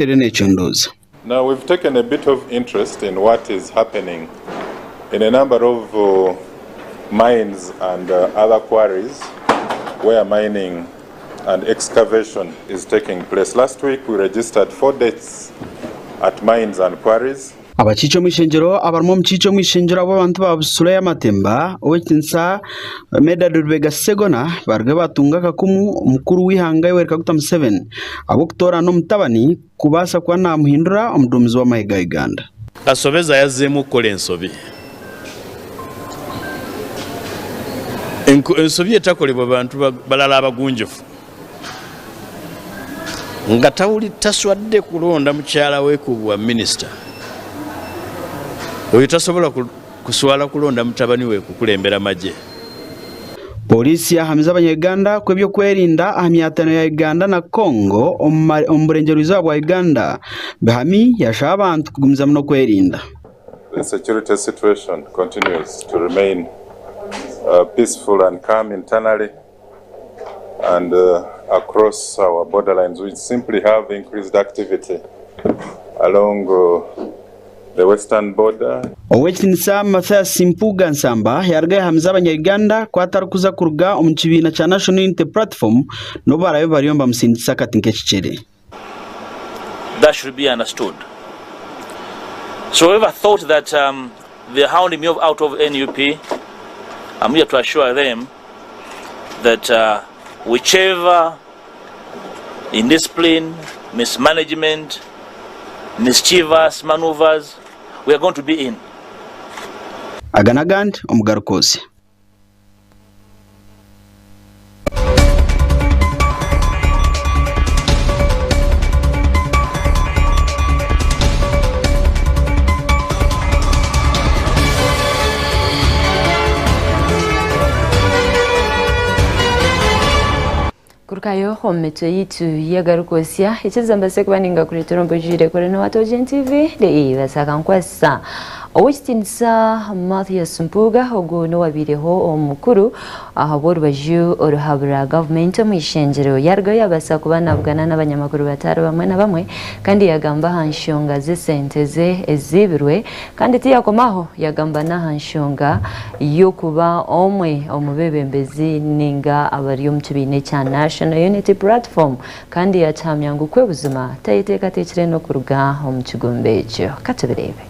Eri n'ekyondoozo. Now we've taken a bit of interest in what is happening in a number of mines and other quarries where mining and excavation is taking place. Last week we registered four deaths at mines and quarries. Abakiiki omu ishengyero abarimu omukiiki omu ishengyero ab'abantu ba Busura y'amatemba Ow'ekitinisa Medard Lubega Ssegona baruga batunga akakumu omukuru w'eihanga Yoweri Kaguta Museveni ahabw'okutoorana omutabani kubaasa kuba namuhindura omuduumizi w'amahe ga Uganda. Kasobeza yazzeemu okukora ensobi. Ensobi etakolebwa bantu balala abagunjufu. Nga taswadde kulonda mukyala we ku bwa minisita. Oyo tasobola kuswala kulonda mutabani we kukulembera magye. Pooriisi yahamiza abanya-Uganda ku eby'okwerinda aha myatano ya Uganda na Congo omu burengyerwa-izooba bwa Uganda bihami, yashaba abantu kugumizamu n'okwerinda. The security situation continues to remain peaceful and calm internally and across our borderlines. We simply have increased activity along the western border. Ow'ekitinisa Mathias Mpuuga Nsamba yaruga yahamiza abanya Uganda ku atarikuza kuruga omu kibiina kya National Unity Platform n'obu baraabe bariyo nibamusindikisa akati nk'ekikyere. That should be understood. So whoever thought that um, they're hounding me out of NUP, I'm here to assure them that uh, whichever indiscipline, mismanagement, mischievous maneuvers we are going to be in. Aga n'agandi omugaruka oze. Kurukayo omu mitwe yaitu y'agarikwotsya, eky'okuza mbaase kuba ningakureetera omu bwijwire kuri n'owa Togen TV, Baasa Akankwasisa. Ow'ekitiinisa Mathias Mpuuga ogu n'owabaireho omukuru ahabw'orubaju oruhabura gavumenti omu ishengyero yarugayo yabaasa kuba nabugana n'abanyamakuru batari bamwe na bamwe kandi yagamba aha nshonga z'esente ze eziibirwe kandi tiyakoma aho yagamba n'aha nshonga y'okuba omwe omu beebembezi nainga abari omu kibiina ekya National Unity Platform kandi yaakihamya ngu kwe buzima tayeteekateekire n'okuruga omu kigombe ekyo. Ka tubireebe.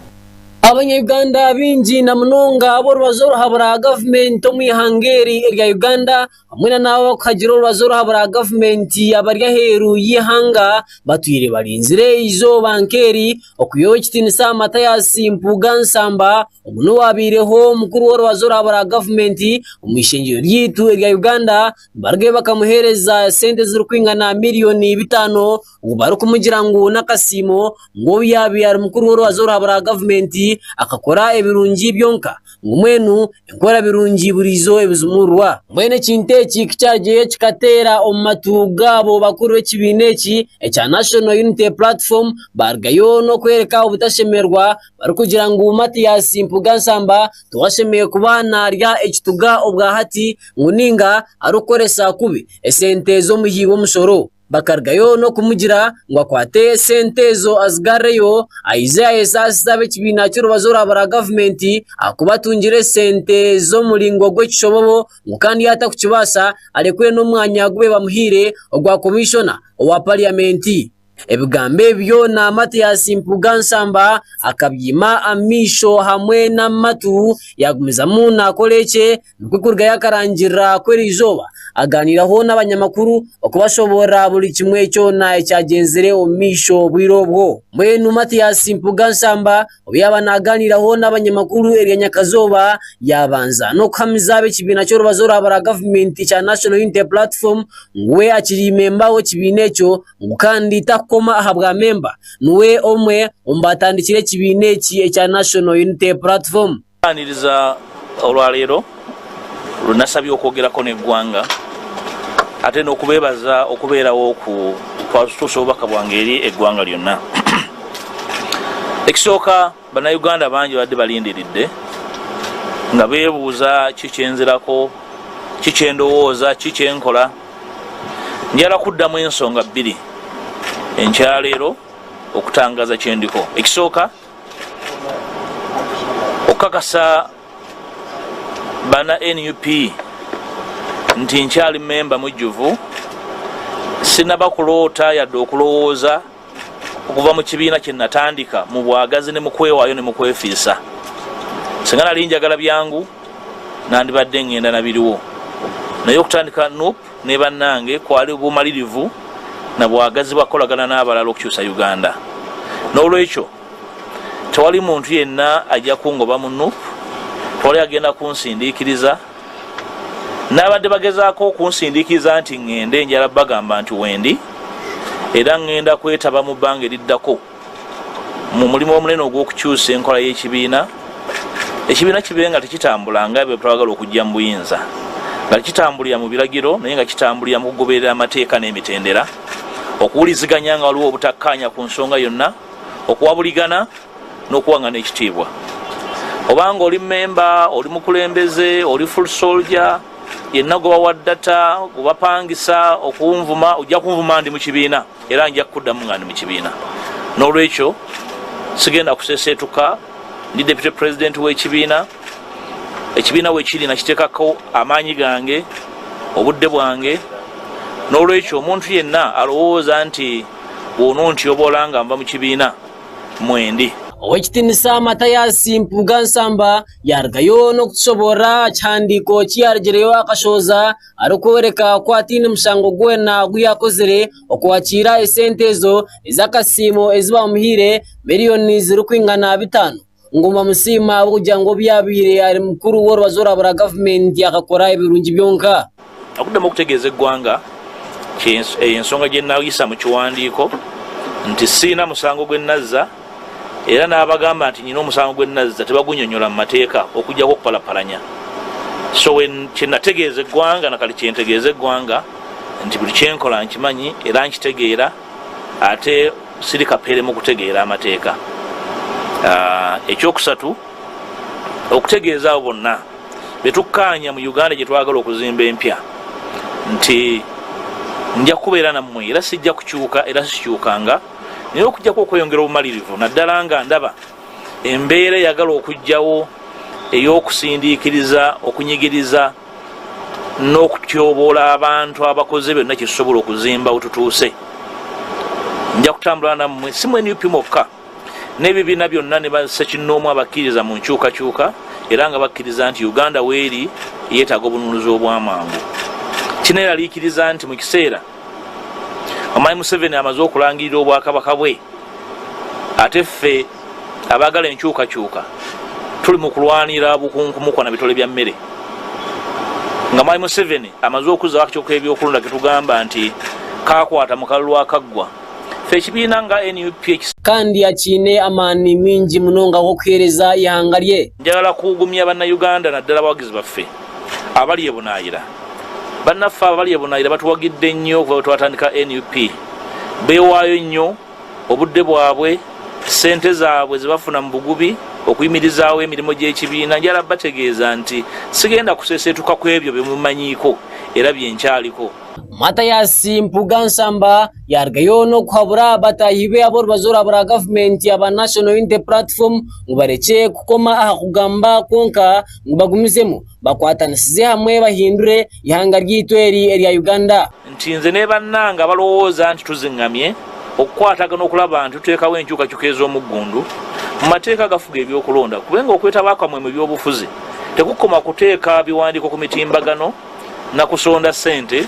Abanya-Uganda baingi na munonga ab'orubaju oruhabura gavumenti omu ihanga eri erya Uganda hamwe na n'abo abarikuhagira orubaju oruhabura gavumenti abari aheeru y'eihanga batwire barinzire eizooba nk'eri okwiha Ow'ekitiinisa Mathias Mpuuga Nsamba Ogu n'owaabaireho omukuru w'orubazo oruhabura gavumenti omu ishengyero ryaitu erya Uganda nibarugayo bakamuheereza esente ezirikwingana miriyoni bitaano obu barikumugira ngu n'akasiimo ngu obu yaabaire ari mukuru w'orubazo oruhabura gavumenti akakora ebirungi byonka ngu mbwenu enkora birungi buriijo ebijumurwa. Mbwenu ekintu eki ku kyarugire kikateera omu matu gaabo bakuru b'ekibiina eki ekya National Unity Platform baarugayo n'okworeka obutashemererwa Barikugira ngu Mathias Mpuuga Nsamba tiwashemereire kuba narya ekituga obwahati ngu ninga arikukoresa kubi esente z'omuhi w'omushoro. Bakarugayo n'okumugira ngu akwate esente ezo azigarreyo aije ayesaasize ab'ekibiina ky'orubazo orwabura gavumenti ahakuba atungire esente z'omuringo gw'ekishobobo ngu kandi yaaba atakukibaasa arekure n'omwanya ogu bamuhaire ogwa komishona owa pariyamenti. Ebigambo ebi byona Mathias Mpuuga Nsamba akabyima amaisho hamwe n'amatu yaagumizamu naakora ekye nikwo kurugayo akarangirira ku eriizooba agaaniiraho n'abanyamakuru okubashoboorora buri kimwe kyona ekyagyenzire omu maisho obwire obwo. Mbwenu Mathias Mpuuga Nsamba obu yaaba naagaaniiraho n'abanyamakuru erya nyakazooba yaabanza n'okuhamiza ab'ekibiina ky'orubazo oruhabura gavumenti ekya National Unity Platform ngu we akiri memba w'ekibiina ekyo ngu kandi takukoma aha bwa memba, niwe omwe omu baatandikire ekibiina eki ekya National Unity Platform. Mbaniriza olwaleero lwenasabye okwogerako n'eggwanga ate n'okubeebaza okubeerawo okutuusa obubaka bwange eri eggwanga lyonna. Ekisooka bannayuganda bangi babadde balindiridde nga beebuuza ki kyenzirako, ki kyendowooza, ki kyenkola. Njagala kuddamu ensonga bbiri enkyaleero. Okutangaaza kyendiko. Ekisooka, okukakasa bana nup nti nkyali memba mujjuvu, sinaba kuloota yadde okulowooza okuva mu kibiina kyenatandika mu bwagazi ne mukwewaayo ne mukwefiisa. Singa nali njagala byangu nandibadde ngenda nabiriwo, naye okutandika nup ne bannange kwali bumalirivu na bwagazi bwa kukolagana n'abalala okukyusa Uganda. N'olwekyo tewali muntu yenna ajja kungoba mu nup, tewali agenda kunsindiikiriza. N'abadde bagezaako okunsindiikiriza nti ŋŋende, njala bagamba nti wendi era ŋŋenda kwetaba mu bbanga eriddako mu mulimu omunene ogw'okukyusa enkola y'ekibiina, ekibiina kibe nga tekitambula nga bwe twagala okujja mu buyinza, nga tekitambulira mu biragiro naye nga kitambulira mu kugoberera amateeka n'emitendera, okuwuliziganya nga waliwo obutakkaanya ku nsonga yonna, okuwabuligana n'okuwangana ekitiibwa. Obanga oli mmemba, oli mukulembeze, oli full soldier, yenna gwe bawa data, gwe bapangisa okunvuma, ojja kunvuma ndi mu kibiina era nja kukuddamu nga ndi mu kibiina. N'olwekyo sigenda kuseseetuka, ndi deputy president w'ekibiina. Ekibiina wekiri nakiteekako amaanyi gange, obudde bwange. N'olwekyo omuntu yenna alowooza nti bw'onontyobola nga nva mu kibiina, mwendi. Owekitinisa Mathias Mpuuga Nsamba yarugayo n'okutushoboorora aha kihandiiko ki yarugireyo akashohoza arikworeka ku ataine mushango gwona ogu yaakozire okwakiira esente ezo ez'akasiimo ezi baamuhaire miriyoni zirikwingana bitaano ngu nibamusiima ahabw'okugira ngu obu yaabaire ari mukuru w'orubaju orwabura gavumenti akakora ebirungi byonka. Okuddamu okutegeeza eggwanga ensonga gye nayisa mu kiwandiiko nti sirina musango gwe nazza era n'abagamba nti nyina omusango gwe nazza tebagunyonyola mu mateeka okuggyako okupalapalanya. So kye nategeeza eggwanga na kati kye ntegeeza eggwanga nti buli kye nkola nkimanyi era nkitegeera ate siri kapeere mu kutegeera amateeka. Ekyokusatu, okutegeeza abo bonna be tukkaanya mu Uganda gye twagala okuzimba empya nti nja kubeera nammwe era sijja kukyuka era sikyukanga, naye okuggyako okweyongera obumalirivu naddala nga ndaba embeera eyagala okujjawo ey'okusindiikiriza, okunyigiriza n'okutyoboola abantu abakoze byonna kye tusobola okuzimba we tutuuse. Nja kutambula nammwe si mu nup mwokka n'ebibiina byonna ne bassekinnoomu abakkiriza mu nkyukakyuka era nga bakkiriza nti Uganda weeri yeetaaga obununuzi obw'amangu. Kineeraliikiriza nti mu kiseera Omwami Museveni amaze okulangirira obwakabaka bwe ate ffe abaagala enkyukakyuka tuli mu kulwanira bukunkumukwa na bitole bya mmere, nga Mwami Museveni amaze okuzzawo akakiiko k'ebyokulonda ke tugamba nti kaakwata mu kalulu akaggwa. Ffe ekibiina nga nup ekis. Kandi akiine amaani maingi munonga g'okuheereza eihanga rye. Njagala kugumya Bannayuganda naddala abawagizi baffe abali e bunaayira. Bannaffe abo abali e bunaayira batuwagidde nnyo okuva bwe twatandika nup. Beewaayo nnyo obudde bwabwe, ssente zaabwe ze bafuna mu bugubi okuyimirizaawo emirimu gy'ekibiina. Njagala bategeeza nti sigenda kuseeseetuka ku ebyo bye mummanyiiko era bye nkyaliko. Mathias Mpuuga Nsamba yaarugayo n'okuhabura bataahi be ab'orubaju orwabura gavumenti aba National Unity Platform ngu barekye kukoma aha kugamba kwonka ngu bagumizemu bakwatanisize hamwe bahindure eihanga ryaitu eri erya Uganda. Nti nze ne bannange abalowooza nti tuzingamye okukwatagana okulaba nti tuteekawo enkyukakyuka ez'omuggundu mu mateeka agafuga ebyokulonda kubanga okwetaba kwammwe mu byobufuzi tekukoma kuteeka biwandiiko ku mitimbagano na kusonda ssente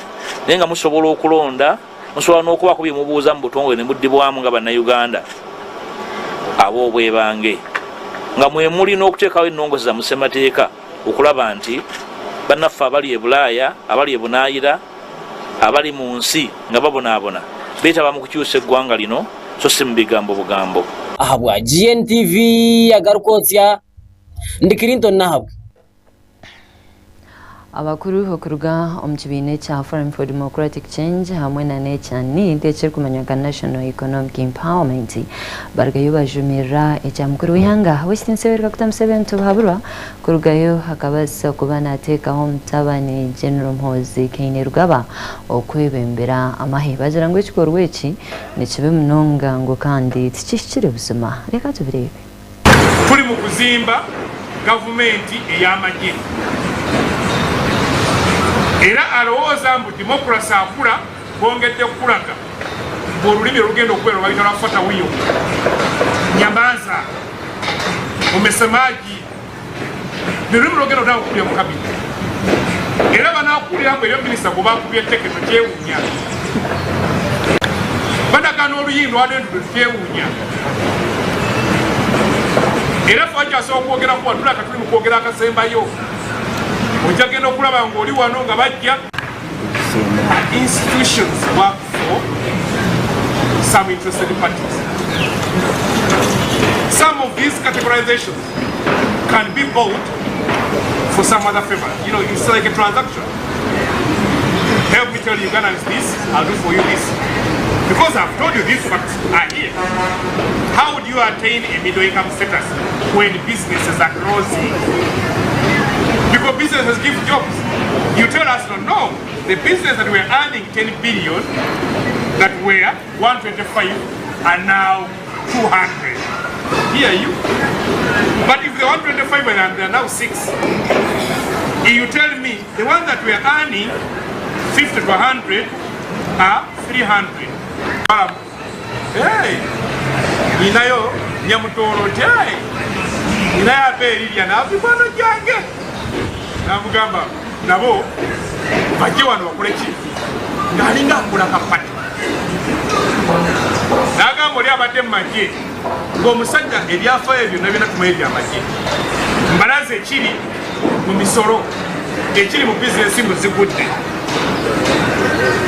naye nga musobola okulonda, musobola n'okubaako bye mubuuza mu butongole ne muddibwamu nga Bannayuganda ab'obwebange nga mwe muli n'okuteekawo ennongoseza mu ssemateeka okulaba nti bannaffe abali e Bulaaya, abali e Bunaayira, abali mu nsi nga babonaabona beetaba mu kukyusa eggwanga lino so si mu bigambo bugambo. Ahabwa GNTV agaruka otsya, ndi Clinton Nahabwe. Abakuru okuruga omu kibiina ekya Forum for Democratic Change hamwe na n'ekya NEED ekirikumanywa nka National Economic Empowerment barugayo bajumirira ekya mukuru w'eihanga Western Yoweri Kaguta Museveni Tibuhaburwa kurugayo akabaasa kuba nateekaho omutabani General Muhoozi Kainerugaba okwebembera amahe. Bagira ngu ekikorwa eki nikibi munonga ngu kandi tikihikire buzima. Reka tubireebe. Turi mu kuzimba gavumenti ey'amagye era alowooza mbu democracy akula bongedde kukulaga mbu olulimi olugenda okubeera lwebayita lwa fata wiyo nyamaza umesemaji lulimi lwogenda otanga okukulya mu cabinet era banakuwulira mbu eriyo minisita gwe bakubye etteke tokyewuunya banagana oluyindo adentude tukyewuunya era twakyasobola okwogera kuba tulaka tuli mu kwogera akasembayo ojja genda okulaba ng'oli wano nga bajja institutions work for some interested parties some of these categorizations can be bought for some other favor you know it's like a transaction help me tell Ugandans this I'll do for you this because I've told you these facts are here how do you attain a middle income status when businesses are closing because businesses give jobs you tell us no no the business that we're earning 10 billion that were 125 are now 200 here you but if the 125 and they're now 6 you tell me the one that we're earning 50 to 100 are 300 hey ninayo nyamutoro hey ninayo abeerirya nabikwano gyange namugamba nabo bajje wano bakole ki ng'alinga akola kapati n'agamba oli abadde mu magye ng'omusajja ebyafaayo byonna byonna tumanyi byamagye mbalaza ekiri mu misolo ekiri mu bizinesi mbu zigudde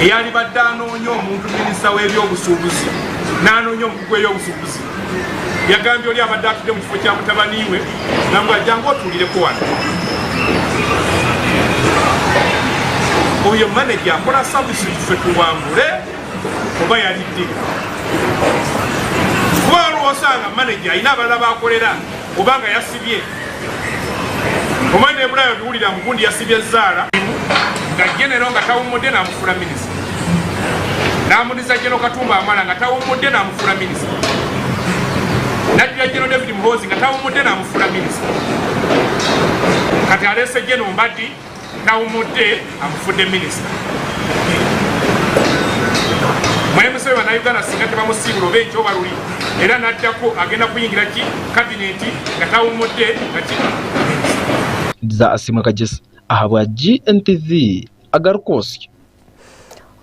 eyalibadde anoonya omuntu minisita w'ebyobusuubuzi n'anoonya omukugu w'ebyobusuubuzi yagambye oli abadde atudde mu kifo kya mutabani we nambwa ajjangu otuulireko wano oyo maneja akola savisi ffe tuwangule oba yalidde kuba waliwo osanga maneja alina abalala bakolera oba nga yasibye omanyi nebulayo biwulira mugundi yasibye zaala nga genero nga tawummudde namufuula minisita namudiza geno katumba amala nga tawummudde namufuula minisita najjira geno david muhoozi nga tawummudde namufuula minisita kati aleese geno mbaddi tawumudde amufudde minisita mwemusobe bannayuganda singa tebamusiibula oba enkyo oba luli era n'addako agenda kuyingira ki kabineti nga tawumudde nga ki Za Asiimwe Kagyesa ahabwa GNTV agarikwotsya.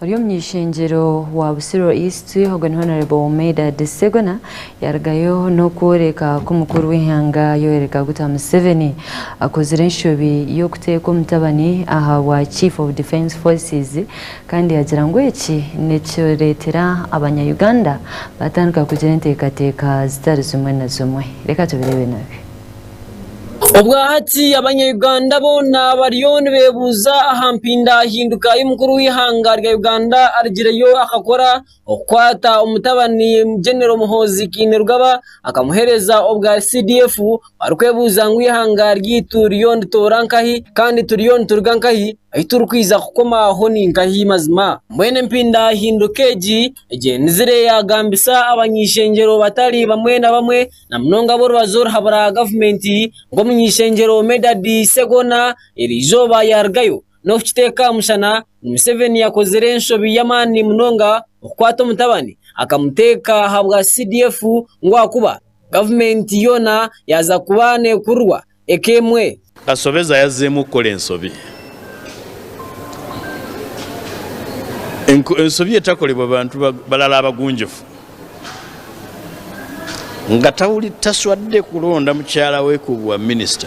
Ori omuny'eishengyero wa Busiro East ogwo ni Honourable Medard Ssegona yarugayo n'okworeka ku mukuru w'eihanga Yoweri Kaguta Museveni akozire enshobi y'okuteeka omutabani aha bwa Chief of Defence Forces kandi yagira ngu eki nikireetera abanya Uganda batandika kugira enteekateeka zitari zimwe na zimwe. Reka tubireebe nabyo. Obwahati abanya-Uganda boona bariyo nibebuuza aha mpindahinduka y'omukuru w'eihanga rya Uganda arugireyo akakora okukwata omutabani General Muhoozi Kainerugaba akamuheereza obwa CDF barikwebuuza ngu eihanga ryaitu ririyo niritoora nkahi kandi turiyo nituruga nkahi ahu turikwija kukomaho ni nkahi mazima. Mbwenu empindahinduka egi egyenzire yaagambisa abany'eishengyero batari bamwe na bamwe na munonga ab'orubaju oruhabura gavumenti ngu omuny'eishengyero Medard Ssegona eriizooba yaarugayo n'okukiteeka aha mushana ngu Museveni akozire enshobi y'amaani munonga okukwata omutabani akamuteeka ahabwa CDF ngu ahakuba gavumenti yoona yaaza kuba neekururwa eka emwe. Kasobeza yazzeemu okukola ensobi. Ensobi etakolebwa bantu balala abagunjufu. Nga taswadde kulonda mukyala we ku bwa minisita.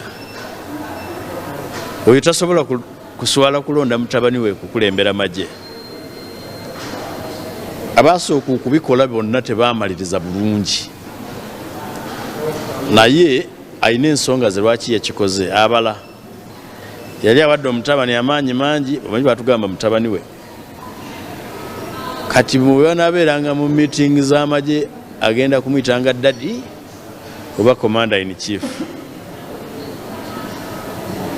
Oyo tasobola kuswala kulonda mutabani we kukulembera magye. Abaasooka okubikola bonna tebaamaliriza bulungi. Naye alina ensonga ze lwaki yakikoze. Abala. Yali awadde omutabani amaanyi mangi, omanyi batugamba mutabani we. Kati bwe banaabeeranga mu meeting z'amagye agenda kumuyitanga daddy oba commander in chief.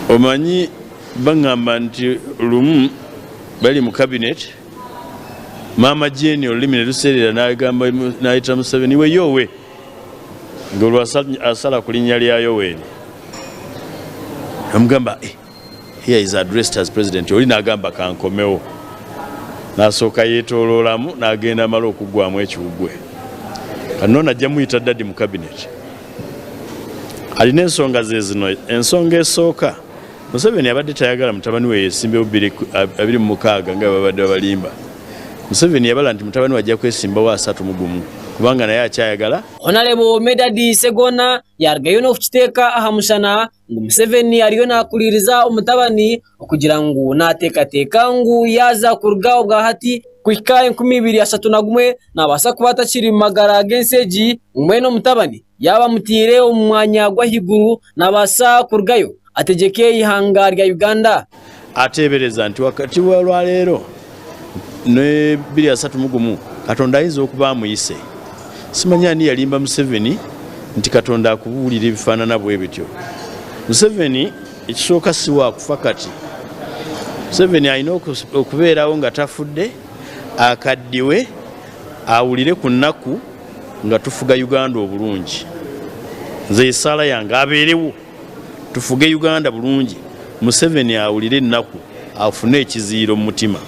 Omanyi baŋŋamba nti lumu bali mu cabinet maama Jane olulimi ne luseerera n'agamba n'ayita Museveni we yowe ng'olwo asala ku linnya lya Yoweri amugamba eh, here is addressed as president oli n'agamba kankomewo n'asooka yeetooloolamu n'agenda amala okuggwamu ekiwugwe kanoona ajja muyita daddy mu cabinet alina ensonga ze zino ensonga esooka Museveni abadde tayagala mutabani we yesimbewo 26 nga babadde babalimba. Museveni yabala nti mutabani we ajja kwesimbawo 31 kubanga naye akyayagala. Honalebo Medard Ssegona yarugayo n'okukiteeka aha mushana ngu Museveni ariyo nakuriiriza omutabani okugira ngu nateekateeka ngu yaaza kuruga obwahati kuhika 2031 nabaasa kuba atakiri mu magara g'ensi egi mbwenu omutabani yaaba amutaire omu mwanya gw'ahaiguru nabaasa kurugayo ategyeke eihanga rya Uganda. Ateebereza nti wakati w'olwaleero ne 2031 Katonda ayinza okuba amuyise. Simanyi ani yalimba Museveni nti Katonda akubuulira ebifaanana bwe bityo. Museveni ekisooka si waakufa kati. Museveni alina okubeerawo nga tafudde, akaddiwe, awulire ku nnaku nga tufuga Uganda obulungi. Nze essaala yange abeerewo. Tufuge Uganda bulungi, Museveni awulire ennaku afune ekiziyiro mu mutima.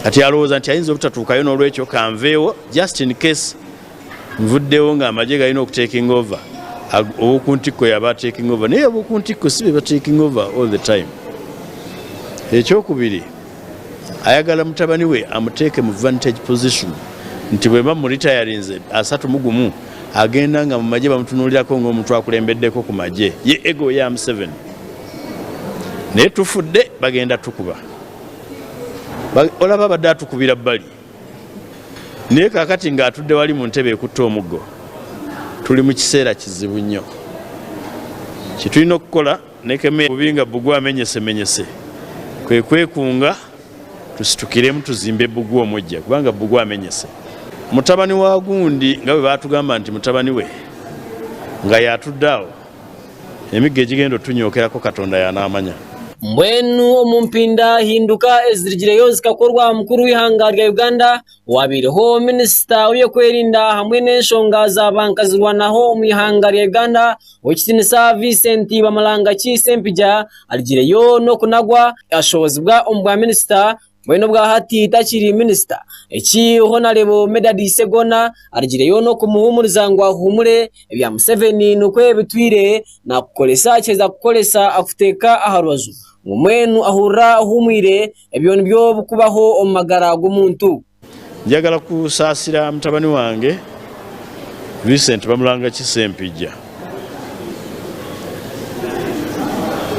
Kati alowooza nti ayinza obutatuukayo n'olwekyo kanveewo just in case nvuddewo ng'amagye galina okutaking over, ow'oku ntikko yaba taking over, naye ab'oku ntikko si be ba taking over all the time. Ekyokubiri, ayagala mutabani we amuteeke mu vantage position nti bwemba mu retirinze 31 agenda nga mu magye bamutunuulirako ng'omuntu akulembeddeko ku magye ye ego ya Museveni. Naye tufudde bagenda tukuba, olaba abadde atukubira bbali, naye kaakati ng'atudde wali mu ntebe ekutte omuggo. Tuli mu kiseera kizibu nnyo, kye tulina okukola nekeme bubi nga bbugwe amenyesemenyese kwe kwekunga tusitukiremu tuzimbe bbugwe omujja, kubanga bbugwe amenyese. Mutabani wa gundi nga bwe baatugamba nti mutabani we nga y'atudde awo, emiggo egigenda otunyookerako Katonda y'anaamanya. Mbwenu omu mpinda hinduka ezirigireyo zikakorwa mukuru w'eihanga rya Uganda Owabaireho minisita w'ebyokwerinda hamwe n'enshonga za bankazirwanaho omu ihanga rya Uganda, Owekitinisa Vincent Bamulangaki Ssempijja arugireyo n'okunagwa yashohozibwa omu bwa minisita mbwenu obwahati takiri minisita. Eki Honarebo Medard Ssegona arugireyo n'okumuhumuriza ngu ahuumure ebya Museveni nikwo bitwire nakukoresa kyeza kukoresa akuteeka aha rubaju ngu mbwenu ahurira ahuumwire. Ebyo nibyo birikubaho omu magara g'omuntu. Njagala kusaasira mutabani wange Vincent Bamulangaki Ssempijja.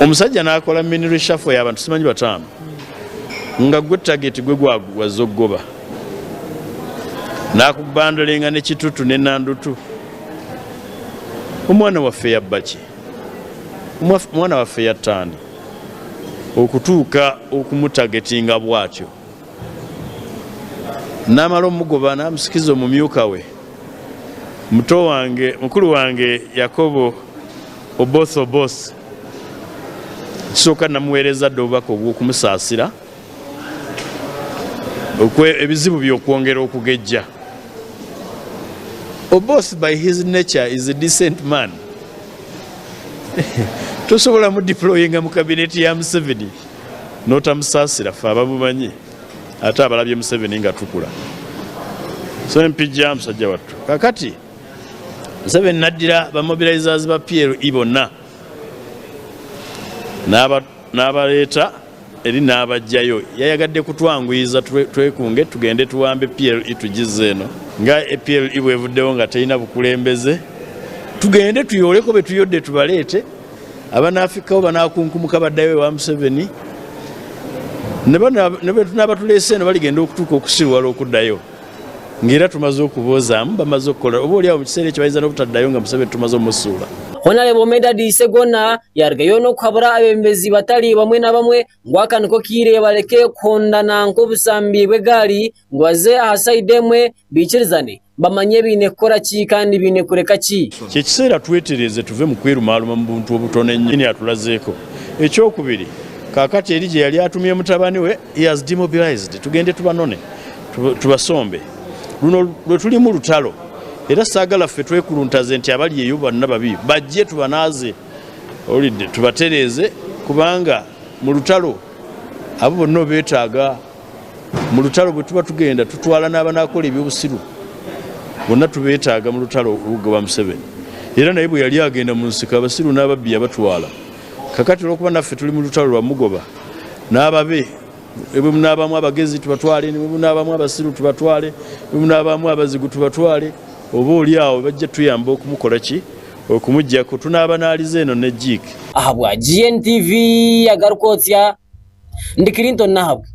Omusajja n'akola mini reshuffle y'abantu simanyi bataano nga gwe target gwe gwazze okugoba n'akubandolenga ne Kitutu ne Nandutu. Omwana waffe yabba ki? Omwana waffe yatta ani? Okutuuka okumutagetinga bw'atyo n'amala omugoba n'amusikiza omumyuka we muto wange mukulu wange Yakobo Oboth Oboth. Ekisooka namuweereza dda obubaka obw'okumusaasira ebizibu bye okwongera okugejja. Oboth by his nature is a decent man. Tosobola mu deployinga mu kabineti ya Museveni n'otamusaasira, ffe abamumanyi ate abalabye Museveni nga tukula. So Mpijja musajja wattu. Kakati Museveni n'addira ba mobilizers ba PLE bonna n'abaleeta eri n'abajjayo. Yayagadde kutwanguyiza twekunge tugende tuwambe PLE tugizze eno nga PLE bwevuddewo nga terina bukulembeze, tugende tuyooleko be tuyodde tubaleete, abanaafikkawo banaakunkumuka baddayo ewa Museveni, ne bwe tunaaba tuleese eno baligenda okutuuka okusiruwala okuddayo ng'era tumaze okuboozaamu, bamaze okukola oba oliawo mu kiseera ekyo bayinza n'obutaddayo nga Museveni tumaze omusuula. Honarebo Medard Ssegona yarugayo n'okuhabura abebembezi batari bamwe na bamwe ngu aka niko kaire bareke kuhondana nk'obusambi bw'egaari ngu baze aha sayidi emwe baikirizane bamanye baine kukora ki kandi baine kureka ki. Kye kiseera twetereeze tuve mu kwerumaaluma mu buntu obutono ennyo. Atulazeeko. Ekyokubiri, kaakati eri gye yali atumye mutabani we, he has demobilized, tugende tubanone, tubasombe. Luno lwe tulimu lutalo era saagala ffe twekuluntaze nti abali eyo bonna babi, bajje tubanaaze, owulidde, tubatereeze kubanga mu lutalo abo bonna obeetaaga. Mu lutalo bwe tuba tugenda tutwala n'abanaakola eby'obusiru bonna tubeetaaga mu lutalo olugoba Museveni. Era naye bwe yali agenda mu nsiko abasiru n'ababbi yabatwala. Kakati olw'okuba naffe tuli mu lutalo lwa mugoba n'ababe, ne bwe munaabaamu abagezi tubatwale, ne bwe munaabaamu abasiru tubatwale, ne bwe munaabaamu abazigu tubatwale, oba oli awo bajja tuyamba okumukola ki? Okumuggyako. Tunaabanaaliza eno ne Jiik. Ahabwa GNTV Agarikwotsya, Ndi Clinton Nahabwe.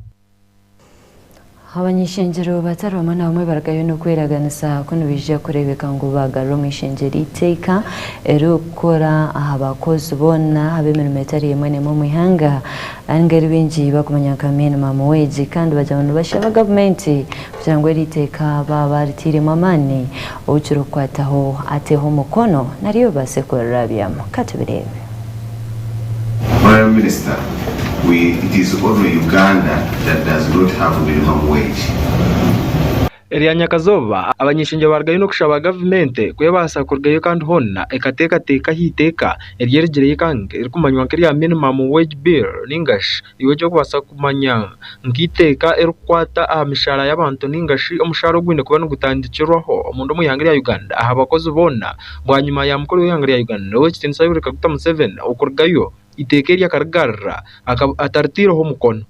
Abany'ishengyero batari bamwe na bamwe barugayo n'okweraganisa ku nibaija kureebeka ngu baagarura omu ishengyero eiteeka eririkukora aha bakozi boona ab'emirimo etari emwe n'emwe omu ihanga ninga eri baingi barikumanya nka minimum wage kandi bagira ngu nibashaba gavumenti kugira ngu eri iteeka baaba bariteiremu amaani ou kirikukwataho ateho omukono naryo babaase kurirabyamu. Ka tubireebe. Honourable Minister, we it is only Uganda that does not have minimum wage. Erya nyakazooba, abany'ishengyero barugayo n'okushaba gavumenti ku ebaasa kurugayo kandi hoona ekateekateeka aha iteeka eryerigireyo kandi eririkumanywa nk'erya Minimum Wage Bill ninga shi iwe eky'okubaasa kumanya nk'eiteeka erikukwata aha mishaara y'abantu ninga shi omushaara ogwine kuba nigutandikirwaho omunda omu ihanga rya Uganda aha bakozi boona. Bwanyima ya mukuru w'eihanga rya Uganda Ow'ekitiinisa Yoweri Kaguta Museveni okurugayo, eiteeka eri akarigarura ataritiireho mukono.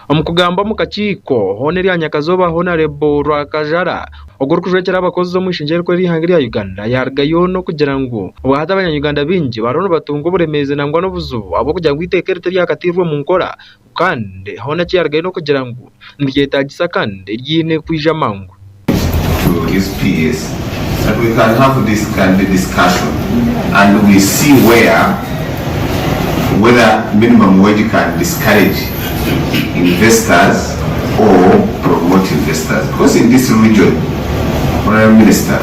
Omu kugamba omu kakiiko hoona erya nyakazooba Honarebo Rwakajara ogwo orikujwekyera abakozi omu ishengyero erikuru ery'eihanga rya Uganda yarugayo n'okugira ngu obwahati abanya-Uganda baingi bariho nibatunga oburemeezi nangwa n'obuzibu ahabw'okugira ngu eiteeka eri tiryakatairwe omu nkora kandi hoona eki yarugayo n'okugira ngu niryetaagisa kandi ryine kwija mangu. To his PS that we can have this kind of discussion and we see where whether minimum wage can discourage investors or promote investors because in this region Honorable Minister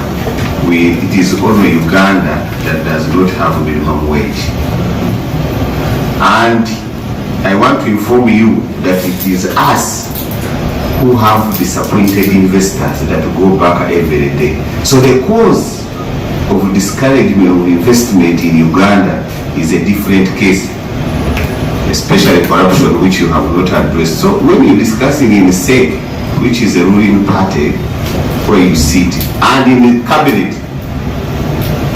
we it is only Uganda that does not have minimum wage and I want to inform you that it is us who have disappointed investors that go back every day. So the cause of discouragement of investment in Uganda is a different case, especially corruption, which you have not addressed. So when you're discussing in SEC, which is a ruling party, where you sit, and in the cabinet,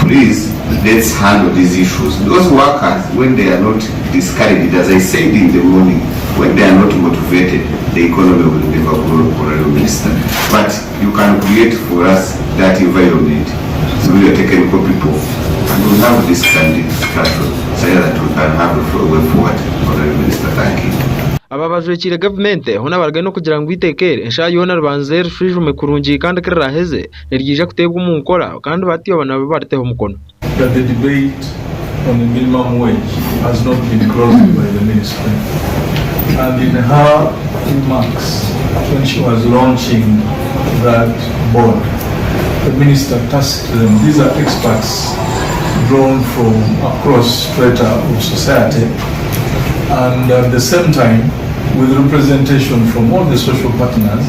please let's handle these issues. Those workers, when they are not discouraged, as I said in the morning, when they are not motivated, the economy will never grow, Honorable Minister. But you can create for us that environment through your technical people, and we'll have this kind of discussion so that we can have a way forward. Honorable Minister, thank you. Aba bajwekiire gavumenti hoona barugayo n'okugira ngu eiteeka eri eshaaha yoona ribanze rishwijume kurungi kandi ku riraheze niryija kuteebwa omu nkora kandi batyo nabo bariteho omukono. That the debate on the minimum wage has not been closed by the ministry and in her remarks when she was launching that board, the minister tasked them, these are experts drawn from across strata of society and at the same time with representation from all the social partners,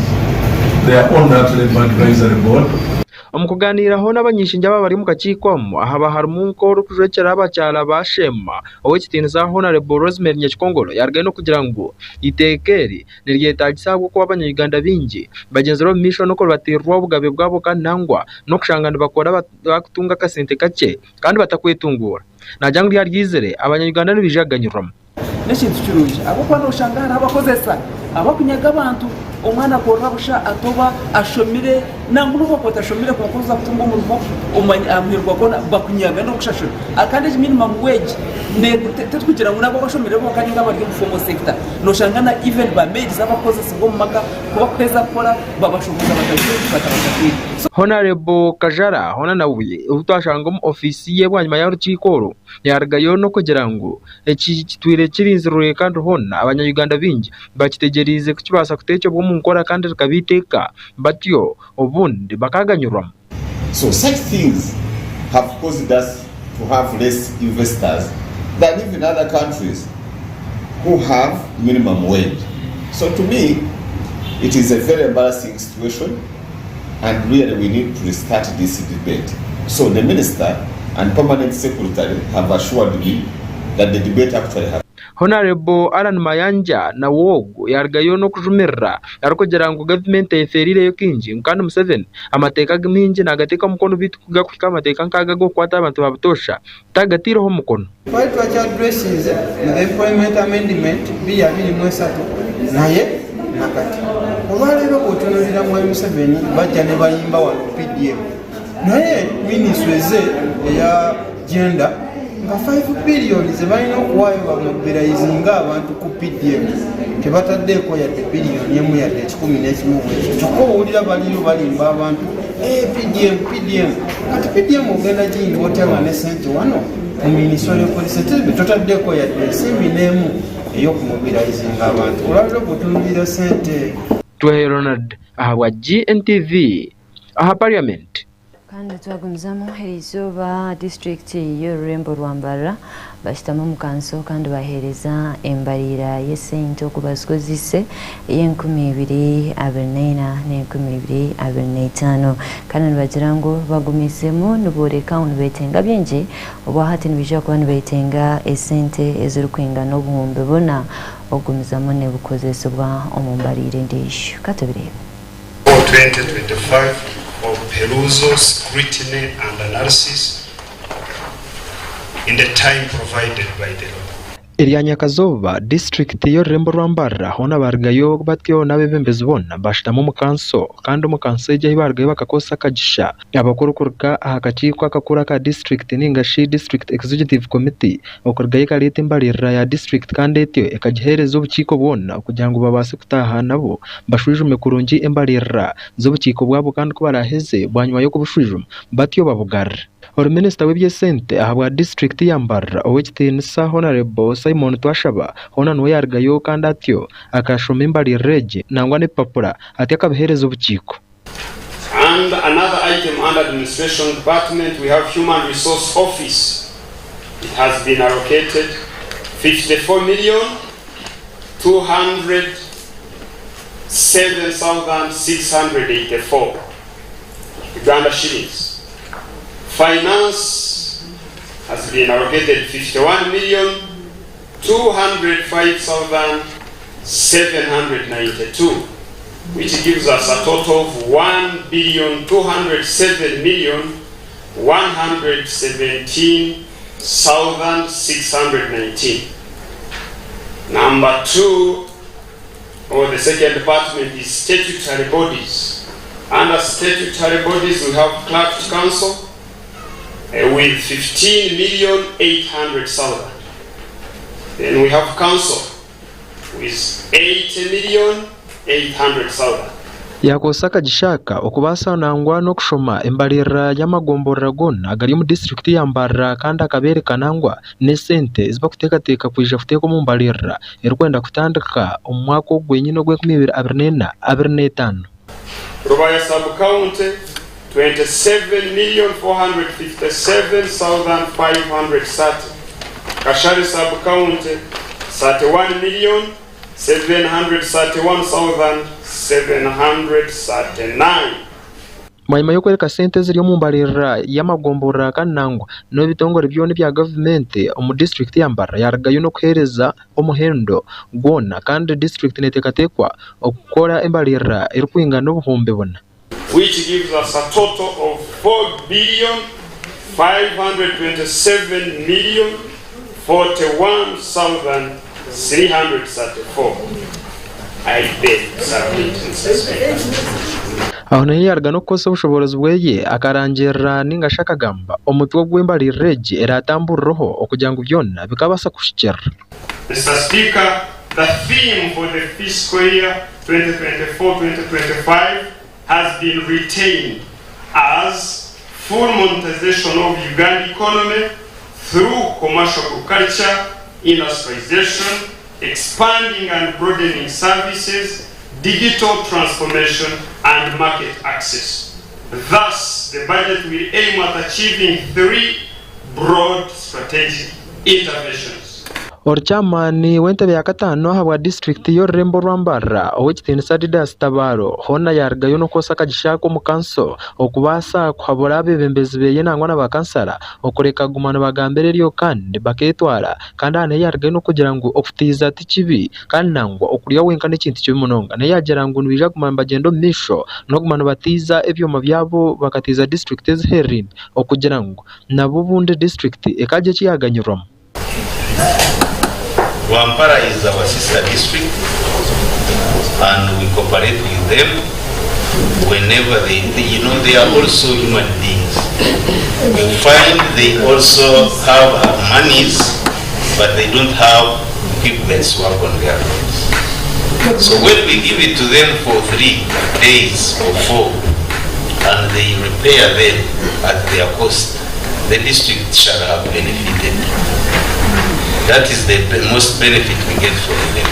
they are on that labor advisory board. Omu kugaaniiraho n'abany'ishengyero aba abari omu kakiiko omu, ahaba harimu nk'orikujwekyera abakyara ba Sheema, Ow'ekitiinisa Honarebo Rosemary Nyakikongoro yaarugayo n'okugira ngu eiteeka eri niryetaagisa ahabw'okuba abanya-Uganda baingi bagyenzire omu maisho n'okuribatiirirwa obugabe bwabo kandi nangwa n'okushanga nibakora barikutunga akasente kakye kandi batakwetunguura. Naagira ngu ryaryizire, abanya-Uganda nibaija kuganyirwamu. N'ekintu kirungi ahabw'okuba nooshanga hariho abakozesa abakunyaga abantu, omwana akorera busha atoba ashomire nangwa n'obu wakuba otashomire kwonka oza kutunga omurimo aha muheru gwa gwona bakunyaga n'okushashura. Kandi egi minimum wage titukugira ngu n'abo abashomire bonka ninga abari omu formal sector, nooshanga na even ba maids abakukozesibwa omu maka ku bakuheza kukora babashohoza batabashashwire. Honarebo Kajara hoona nawe ou twashanga omu ofiisi ye bwanyima y'orukiiko oru yaarugayo n'okugira ngu eki kitwire kirinzirwe kandi hoona abanya Uganda baingi bakitegyereize kukibaasa kuteekyebwa omu nkora kandi rikaba eiteeka batyo obundi bakaaganyirwamu. So such things have caused us to have less investors than even other countries who have minimum wage. So to me it is a very embarrassing situation and really we need to restart this debate. So the minister and permanent secretary have assured me that the debate actually has Honarebo Allan Mayanja nawe ogu yarugayo n'okujumirira arikugira ngu gavumenti eyefeereireyo kaingi ngu kandi Museveni amateeka maingi nagateeka omukono beitu kugakuhika aha mateeka nk'ago ag'okukwata abantu ba butoosha tagataireho mukono. Twali twakyaduresinze with the employment amendment 2023 naye nakati olwaleero bwotunulira mwami Museveni bajja nebayimba wano PDM naye ministry eze eya gender nga 5 billion zebalina okuwaayo bamobilizinge abantu ku PDM tebataddeeko yadde billion emu yadde ekikumi n'ekimu bwekyo kyokka owulira baliyo balimba abantu eh, PDM PDM kati PDM ogenda giyimba otya nga ne sente wano mu minisitule police totaddeeko yadde ensimbi n'emu ey'okumobilizinga abantu olwaliro bwotunulira sente. Twehe Ronald ahabwa GNTV aha Parliament. Kandi twagumizamu eriizooba disiturikiti y'orurembo rwa Mbarara bashutami omu kanso kandi baheereza embariira y'esente oku bazikozeise ey'e2024 n'e2025 kandi nibagira ngu bagumiizemu nibooreka ngu nibetenga bingi obwahati nibaija kuba nibetenga esente ezirikwingana 4000 okugumizamu nibukozesibwa omu mbariira endiijo. Katubireebe. 2025 of perusal, scrutiny and analysis in the time provided by the law. Erya nyakazooba, disiturikiti y'orurembo orwa Mbarara hoona baarugayo batyo n'abeebembezi boona baashutama omu kanso kandi omu kanso egyo ahi baarugayo bakakozesa akagisha abakuru kuruga aha kakiiko akakuru aka disiturikiti nainga shi District Executive Committee okurugayo ekareeta embariirira ya disiturikiti kandi etyo ekagiheereza obukiiko bwona kugira ngu babaase kutaaha nabo bashwijume kurungi embariirira z'obukiiko bwabo kandi ku baraaheze bwanyima y'okubushwijuma batyo babugarure. Ori minisita w'eby'esente ahabwa disiturikiti ya Mbarara, Ow'ekitiinisa Honarebo Simon Twashaba hoona niwe yaarugayo kandi atyo akashoma embariirira egi nangwa n'ebipapura atyo akabiheereza obukiiko. And another item under administration department we have human resource office it has been allocated 54 million 207,684 Uganda shillings. Finance has been allocated 51 million 205,792 which gives us a total of 1 billion 207 million 117,619. Number two, or the second department is statutory bodies. Under statutory bodies, we have Clerk Council with 15 million 800,000. Then we have Council with 80 million 800,000. Yaakozesa akagisha aka okubaasa nangwa n'okushoma embariirira y'amagomborora goona agari omu disiturikiti ya Mbarara kandi akabeereka nangwa n'esente ezi barikuteekateeka kwija kuteeka omu mbariirira erikwenda kutandika omu mwaka ogu gwenyine ogw'enkumi ibiri abiri n'ena abiri n'etaano. Rubaya Sub-County, 27,457,530 Kashari Sub-County, 31,731,739. Bwanyima y'okworeka sente eziri omu mbaririra y'amagomborora kandi nangwa n'ebitongore byona ebya gavumenti omu disiturikiti ya Mbarara yarugayo n'okuheereza omuhendo gwona kandi disiturikiti neteekateekwa okukora embaririra erikwingana 4000. Which gives us a total of 4 billion 527 million 41,334. I beg submit, Mr. Speaker. Aho nayo yaaruga n'okukozesa obushoboorozi bwe akarangirira nainga shi akagamba omutwe gw'embaririra egi eraatamburireho okugira ngu byona bikabaasa kuhikiirira. Mister Speaker, the theme for the fiscal year 2024-2025 has been retained as full monetization of Uganda economy through commercial agriculture, industrialization, expanding and broadening services, digital transformation and market access. Thus, the budget will aim at achieving three broad strategic interventions. Ori Chairman w'entebe ya kataano ahabwa disiturikiti y'orurembo orwa Mbarara, Ow'ekitiinisa Didas Tabaro hoona yaarugayo n'okwosa akagisha ak'omu kanso okubaasa kuhabura abeebembezi beye nangwa na bakansara okureka kuguma nibagambira eryo kandi bakeetwara kandi aha nayo yaarugayo n'okugira ngu okutiiza ti kibi kandi nangwa okurya wenka n'ekintu kibi munonga. Nayo yaagira ngu nibaija kuguma nibagyenda omu maisho n'okuguma nibatiiza ebyoma byabo bakatiiza disiturikiti ezihereraine okugira ngu nabo obundi disiturikiti ekaagira eki yaaganyirwamu. Rwampara is our sister district and we cooperate with them whenever they, they you know they are also human beings. You find they also have monies but they don't have equipment to work on their roads. So when we give it to them for three days or four and they repair them at their cost, the district shall have benefited. That is the most benefit we get from them.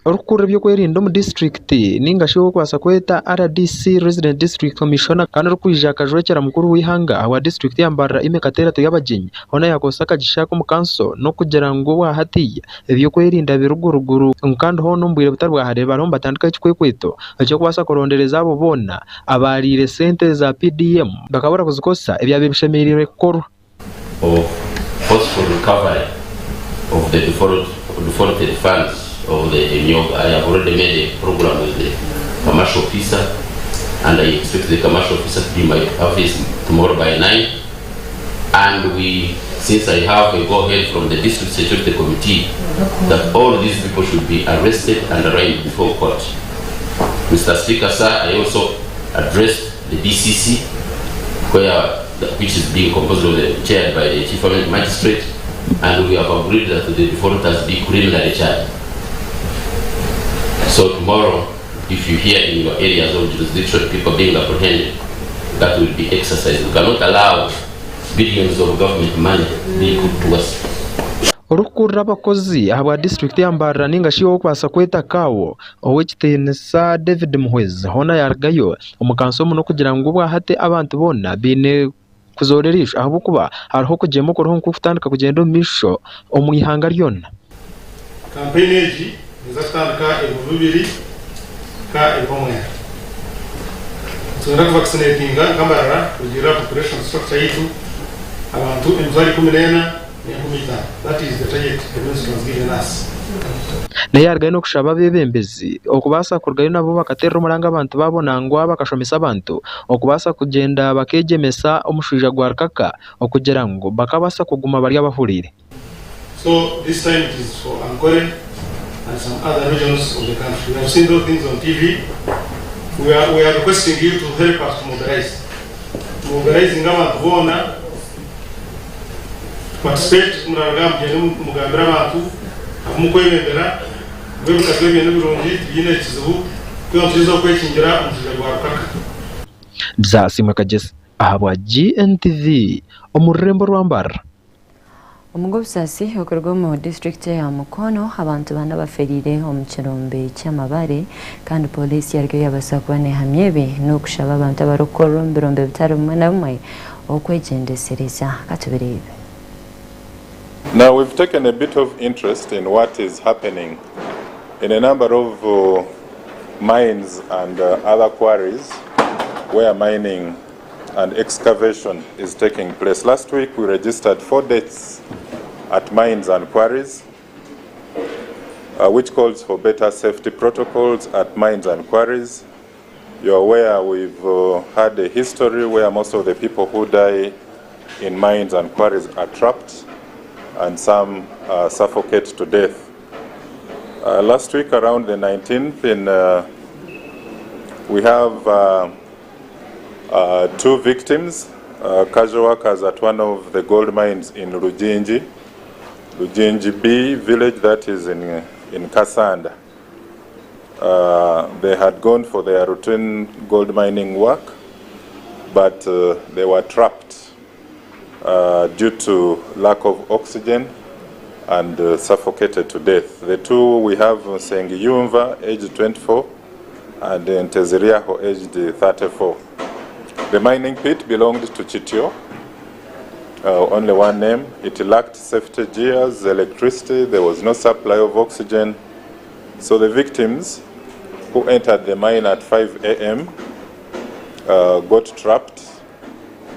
Orikukurira eby'okwerinda omu disiturikiti ninga shi ou orikubaasa kweta RDC, Resident District Commissioner, kandi orikwija akajwekyera mukuru w'eihanga ahabwa disiturikiti ya Mbarara Immy Kateera Turyabagyenyi hoona yaakozesa akagisha aka omu kanso n'okugira ngu obwahatiiya eby'okwerinda biri guruguru ngu kandi hoona omu bwire butari bwa hare bariho nibatandikaho ekikwekweto eky'okubaasa kurondereza abo boona abaariire sente za PDM bakabura kuzikozesa ebyabaire bishemereire kukorwa. Of forceful recovery of the defaulted funds of the Emyooga. I have already made a program with the commercial officer and I expect the commercial officer to be in my office tomorrow by 9 and we since I have a go ahead from the district security committee that all these people should be arrested and arraigned before court. Mr. Speaker, sir, I also addressed the DCC, where, which is being composed of the, chaired by the chief magistrate, and we have agreed that the defaulters be criminally charged. So tomorrow, if you hear in your areas of jurisdiction people being apprehended, that will be exercised. We cannot allow billions of government money be put to waste. Orikukurira abakozi ahabwa disiturikiti ya Mbarara ninga shi ow'okubaasa kweta CAO, Ow'ekitiinisa David Muhwezi hoona yaarugayo omu kanso omu n'okugira ngu obwahati abantu boona baine kuzoora eriisho ahabw'okuba hariho okugyema okuriho nk'okutandika kugyenda omu maisho omu ihanga ryona. Kampeyini egi neeza kutandika ebiro bibiri nka ebiro mwenda. Nitwenda kuvakisinetinga nka Mbarara kurugiirira aha population structure yaitu abantu emitwaro 14 n'enkumi itaano. That is the target the ministry has given us. Nayo yarugayo n'okushaba abeebembezi okubaasa kurugayo nabo bakateerera omuranga abantu baabo nangwa bakashomesa abantu okubaasa kugyenda bakeegyemesa omushwija gwa rukaka okugira ngu bakabaasa kuguma bari abahuriire. So this time it is for Ankole and some other regions of the country. We have seen those things on TV. We are, we are requesting you to help us to mobilize. Mobilizing abantu boona to participate muraruga mugyende mugambire abantu abu mukwebembera ngu ebikaju ebyo nibirungi tibyine kizibu twena nitugyezaho kwekingira omushaija gwa rukaka. Byasimwe Kagyesi ahabwa GNTV omu rurembo rwa Mbarara. Omu gw'obusaasi okuruga omu disiturikiti eya Mukono, abantu bana baferiire omu kirombe ky'amabare kandi pooriisi yarugayo yabaasa kuba nehamya ebi n'okushaba abantu abarikukorera omu birombe bitari bimwe na bimwe okwegyendesereza. Katubireebe. Now we've taken a bit of interest in what is happening in a number of mines and other quarries where mining and excavation is taking place. Last week we registered four deaths at mines and quarries, uh, which calls for better safety protocols at mines and quarries. You're aware we've uh, had a history where most of the people who die in mines and quarries are trapped and some uh, suffocate to death. Uh, last week, around the 19th, in, uh, we have uh, uh, two victims, uh, casual workers at one of the gold mines in Rujinji, Rujinji B village that is in, in Kasanda. Uh, they had gone for their routine gold mining work, but they were trapped due to lack of oxygen and suffocated to death. The two we have Nsengiyumva, aged 24, and Nteziryaho, aged 34. The mining pit belonged to Chitio, only one name. It lacked safety gears, electricity, there was no supply of oxygen. So the victims who entered the mine at 5 a.m. Got trapped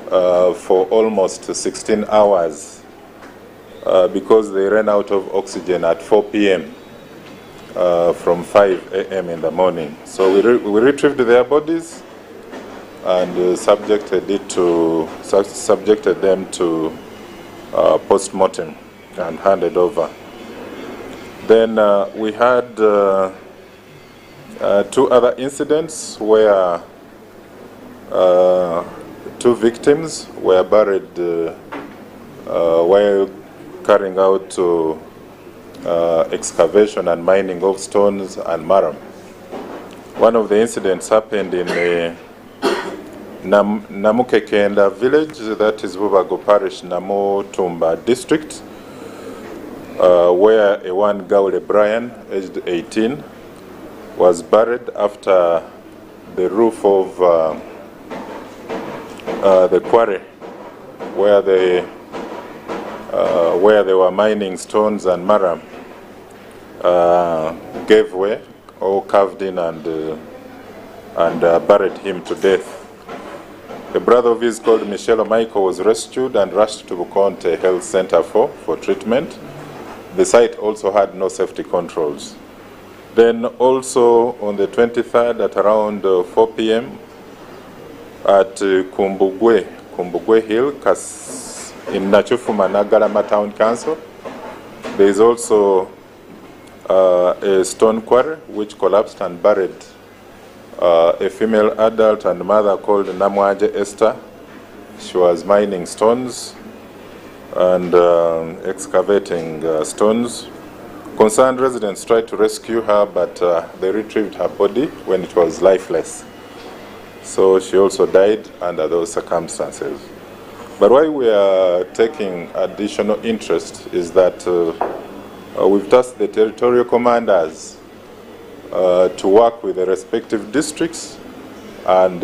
for almost 16 hours because they ran out of oxygen at 4 p.m. From 5 a.m. in the morning. So we retrieved their bodies and subjected them to post-mortem and handed over. Then we had two other incidents where two victims were buried while carrying out excavation and mining of stones and murram. One of the incidents happened in Namukekenda village, that is Bubago Parish, Namutumba district, where a one Gaule Brian, aged 18, was buried after the roof of the quarry where they were mining stones and murram gave way or carved in and buried him to death. A brother of his called Michelle Michael was rescued and rushed to Bukonte Health Center for treatment. The site also had no safety controls. Then also on the 23rd at around 4 p.m. at Kumbugwe Hill, in Nakifuma Naggalama Town Council, there is also a stone quarry which collapsed and buried a female adult and mother called Namwaje Esther. She was mining stones and excavating stones. Concerned residents tried to rescue her, but they retrieved her body when it was lifeless. So she also died under those circumstances. But why we are taking additional interest is that we've tasked the territorial commanders to work with the respective districts and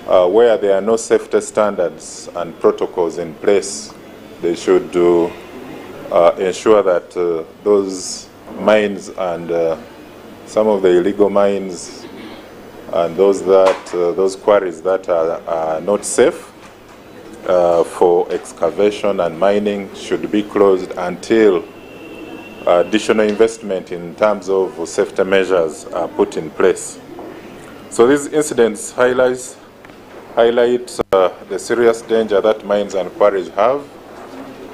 where there are no safety standards and protocols in place, they should ensure that those mines and some of the illegal mines and those quarries that are not safe for excavation and mining should be closed until additional investment in terms of safety measures are put in place. So these incidents highlight the serious danger that mines and quarries have.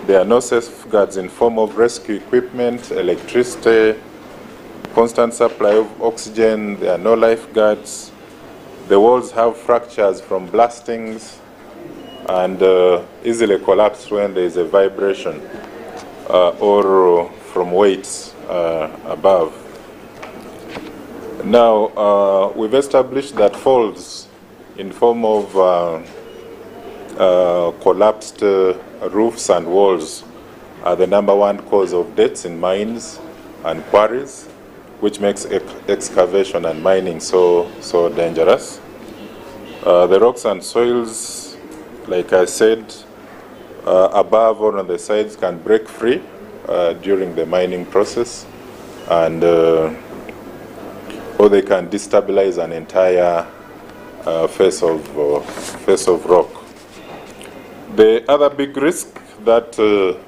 There are no safeguards in form of rescue equipment, electricity, constant supply of oxygen. There are no lifeguards. The walls have fractures from blastings and easily collapse when there is a vibration or from weights above. Now, we've established that falls in form of collapsed roofs and walls are the #1 cause of deaths in mines and quarries, which makes excavation and mining so dangerous. The rocks and soils, like I said, above or on the sides can break free during the mining process, and or they can destabilize an entire face of rock. The other big risk that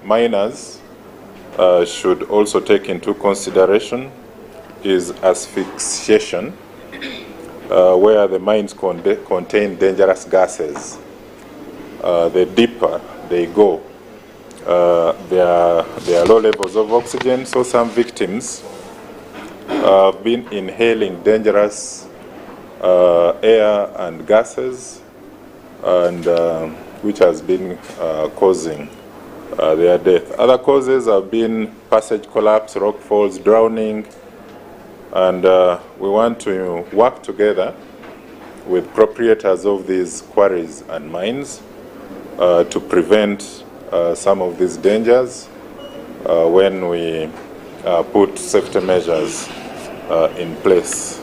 miners should also take into consideration is asphyxiation, where the mines contain dangerous gases. The deeper they go, there are low levels of oxygen, so some victims have been inhaling dangerous air and gases, and which has been causing their death. Other causes have been passage collapse, rock falls, drowning, and we want to work together with proprietors of these quarries and mines to prevent some of these dangers when we put safety measures in place.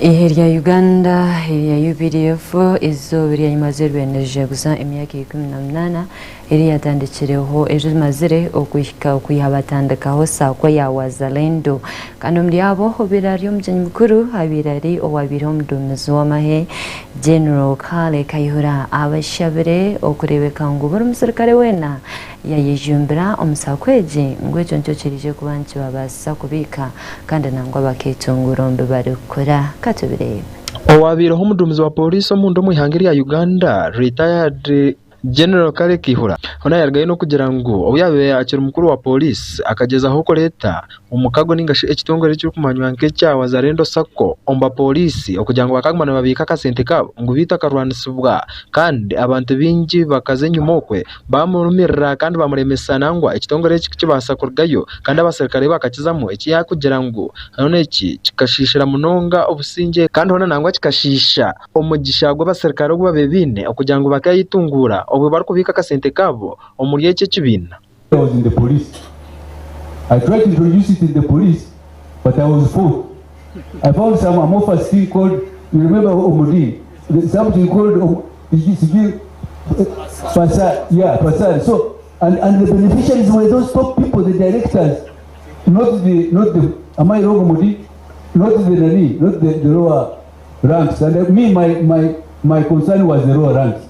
Eihe rya Uganda erya UPDF eizooba eryayimazire ribaire nirijaguza emyaka 18 eri yatandikireho erimazire okuhika okwiha batandikaho SACCO ya Wazalendo kandi omuri abo obaire ari omugyenyi mukuru abaire ari owabaireho omuduumizi w'amahe General Kale Kayihura abashabire okureebeka ngu buri musirikare weena Yayejumbira omu saako egi ngu ekyo nikyo kiraije kuba nikibabaasisa kubiika kandi nangwa bakeetunguura omu bi barikukora. Ka tubireebe. Owabaireho omuduumizi wa pooriisi omunda omu ihanga erya Uganda, Retired General Kale Kaihura hoona yarugayo n'okugira ngu obu yaabaire akiri mukuru wa pooriisi akagyezaho kureeta omukago ninga shi ekitongore ekirikumanywa nk'ekya Wazalendo Sacco omu bapooriisi okugira ngu bakaguma nibabiika akasente kaabo ngu beitu akarwanisibwa kandi abantu baingi bakaza enyima okwe Baamurumirira kandi baamuremesa nangwa ekitongore eki kukibaasa kurugayo kandi abaserukare bakakizamu eki yaakugira ngu hoona eki kikashiishira munonga obusingye kandi hoona nangwa kikashiisha omugisha gw'abaserukare ogu baabaire baine okugira ngu bakayetunguura obwo barikubiika akasente kaabo omuri eki ekibiina. I was in the police. I tried to introduce it in the police, but I was fought. I found some amorphous thing called, you remember Omudi, something called sijui Pasar, yeah, Pasar. So, and, and the beneficiaries were those top people, the directors, not the, not the, am I wrong, Omudi? Not the nani, not the, the lower ranks. And me, my, my, my concern was the lower ranks.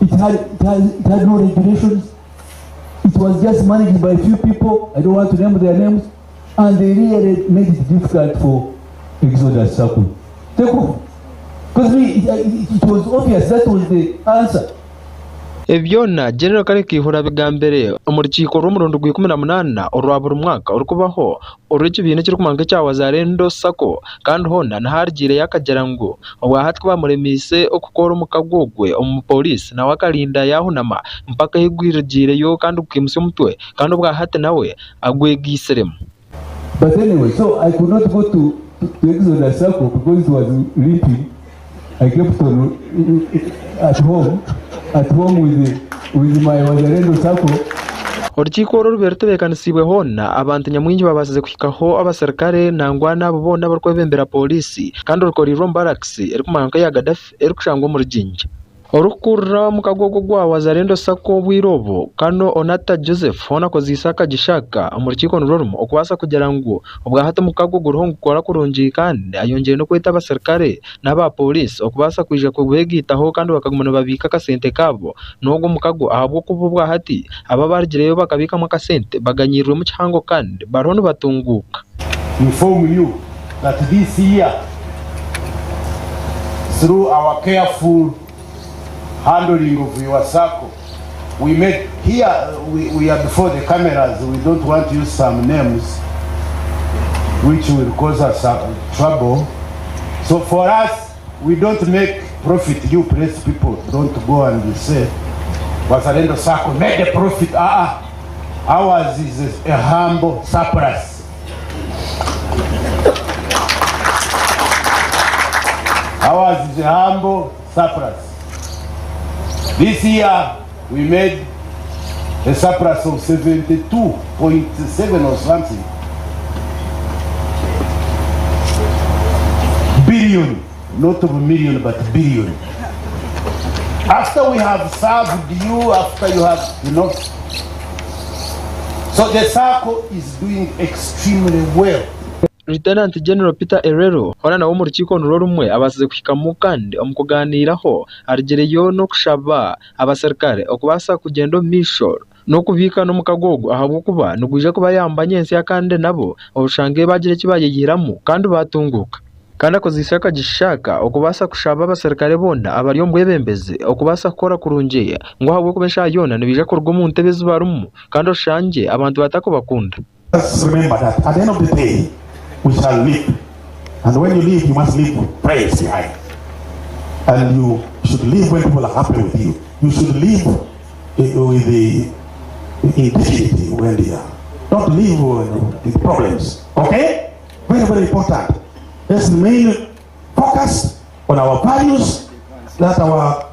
It had, it, had, it had no regulations. It was just managed by a few people. I don't want to name their names. And they really made it difficult for Exodus Circle. Take off. Because me, it, it, it was obvious that was the answer. Ebi byona General Kale Kaihura abigambire omu rukiiko rw'omurundi gwa 18 orwa buri mwaka orurikubaho orw'ekibiina ekirikumanywa nk'ekya Wazalendo Sacco kandi hoona niho arugiireyo akagira ngu obwahati ku baamuremeise okukora omukago ogwe omu pooriisi nawe akarinda yaahunama mpaka ahu gwirugiireyo kandi gukaimutsya omutwe kandi obwahati nawe agwegaitsiremu. But anyway, so I could not go to, to, to Exodus Circle because it was limping. I kept on at home, at home with, with my Wazalendo Circle. Orukiiko oru rubaire rutebeekanisiibwe hoona abantu nyamwingi babaasize kuhikaho abaserukare nangwa n'abo boona abarikwebembera pooriisi kandi rukoreirwe omu barakisi erikumanywa nk'eya Gaddafi erikushangwa omuri Jinja. Orikukurira omukago ogu ogwa Wazalendo Sacco obwire obu, Colonel Onata Joseph hoona akozeise akagisha aka omu rukiiko nirwo rumwe okubaasa kugira ngu obwahati omukago guriho nigukora kurungi kandi ayongyire n'okweta abaserukare n'aba pooriisi okubaasa kwija kubeegaitaho kandi bakaguma nibabiika akasente kaabo n'ogwo omukago ahabw'okuba obwahati abo abarugireyo bakabiikamu akasente baganyiirwemu kihango kandi bariho nibatunguuka. Inform you that this year through our careful handling of your circle we made here we, we are before the cameras we don't want to use some names which will cause us trouble so for us we don't make profit you press people don't go and say Wazalendo Sacco made a profit ah uh -uh. Ours is a humble surplus. Ours is a humble surplus. This year we made a surplus of 72.7 or something billion, not of a million, but billion. After we have served you, after you have, you know. So the circle is doing extremely well. Lieutenant General Peter Erero hoona nawe omu rukiiko nirwo rumwe abaasize kuhikamu kandi omu kugaaniiraho arugireyo n'okushaba abaserukare okubaasa kugyenda omu maisho n'okubiika n'omukago ogu ahabw'okuba nigwija kubayamba nyentsya kandi nabo oshange baagira eki baayeyihiramu kandi baatunguuka. Kandi akozeise akagisha aka okubaasa kushaba abaserukare boona abari omu bwebembezi okubaasa kukora kurungi ngu ahabw'okuba eshaaha yoona nibaija kuruga omu ntebe ezi barimu kandi oshangye abantu batarikubakunda. Let's remember that at the end of the day we shall leave and when you leave you must leave praise behind and you should leave when people are happy with you. You should live with in dignity when you are. Don't live with problems. Okay? Very, very important. Let's remain focused on our values that our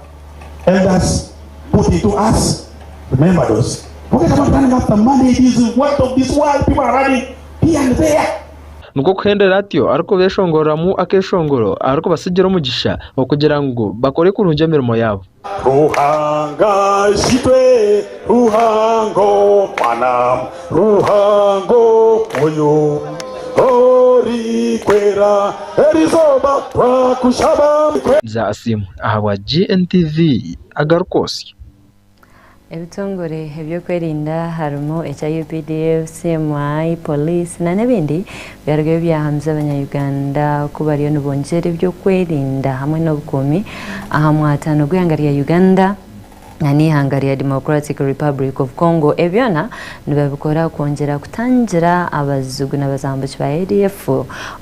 elders put into us. Remember those. Forget about running after money. It is what of this world. People are running here and there. Nikwo kuhendera atyo arikubeeshongoramu akeeshongoro arikubatsigira omugisha okugira ngu bakore kurungi emirimo yaabo. Ruhanga Ishitwe, Ruhanga Omwana, Ruhanga Omwoyo Orikwera, erizooba twakushaba. Nza Asiimwe ahabwa GNTV agarikwotsya. Ebitongore eby'okwerinda harimu ekya UPDF, CMI, Police na n'ebindi byarugayo byahamiza abanya-Uganda ku bariyo nibongyera eby'okwerinda hamwe n'obukuumi aha mwatano gw'eihanga rya Uganda na n'eihanga rya Democratic Republic of Congo. Ebi byona nibabikora kwongyera kutangira abazigu n'abazambuki ba ADF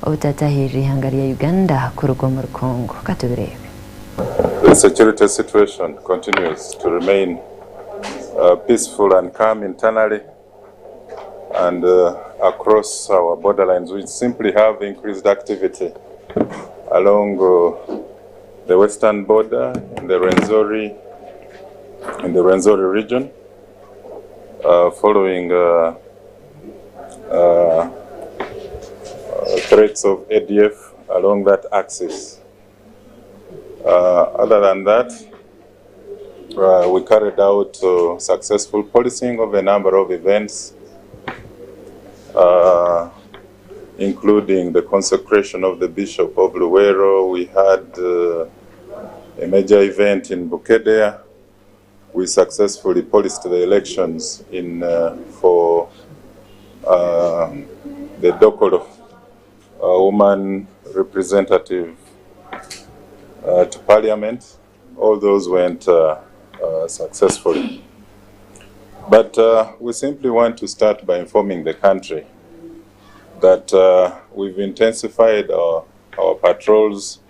obutatahirira eihanga rya Uganda kuruga omuri Congo. Katubireebe. The security situation continues to remain peaceful and calm internally and across our borderlines. We simply have increased activity along the western border in the Rwenzori, in the Rwenzori region, following threats of ADF along that axis. Other than that, we carried out successful policing of a number of events, including the consecration of the Bishop of Luwero. We had a major event in Bukedea. We successfully policed the elections in for the Dokolo woman representative to parliament. All those went successfully. But we simply want to start by informing the country that we've intensified our patrols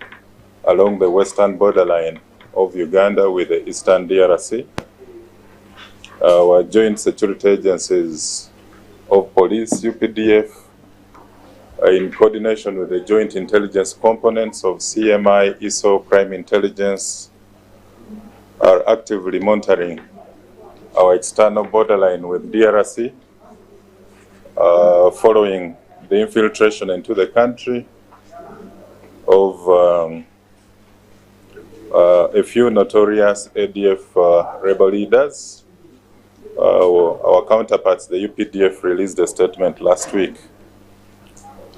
along the western borderline of Uganda with the eastern DRC. Our joint security agencies of police, UPDF, in coordination with the joint intelligence components of CMI, ISO, Crime Intelligence, are actively monitoring our external borderline with DRC, following the infiltration into the country of a few notorious ADF rebel leaders. Our counterparts, the UPDF, released a statement last week.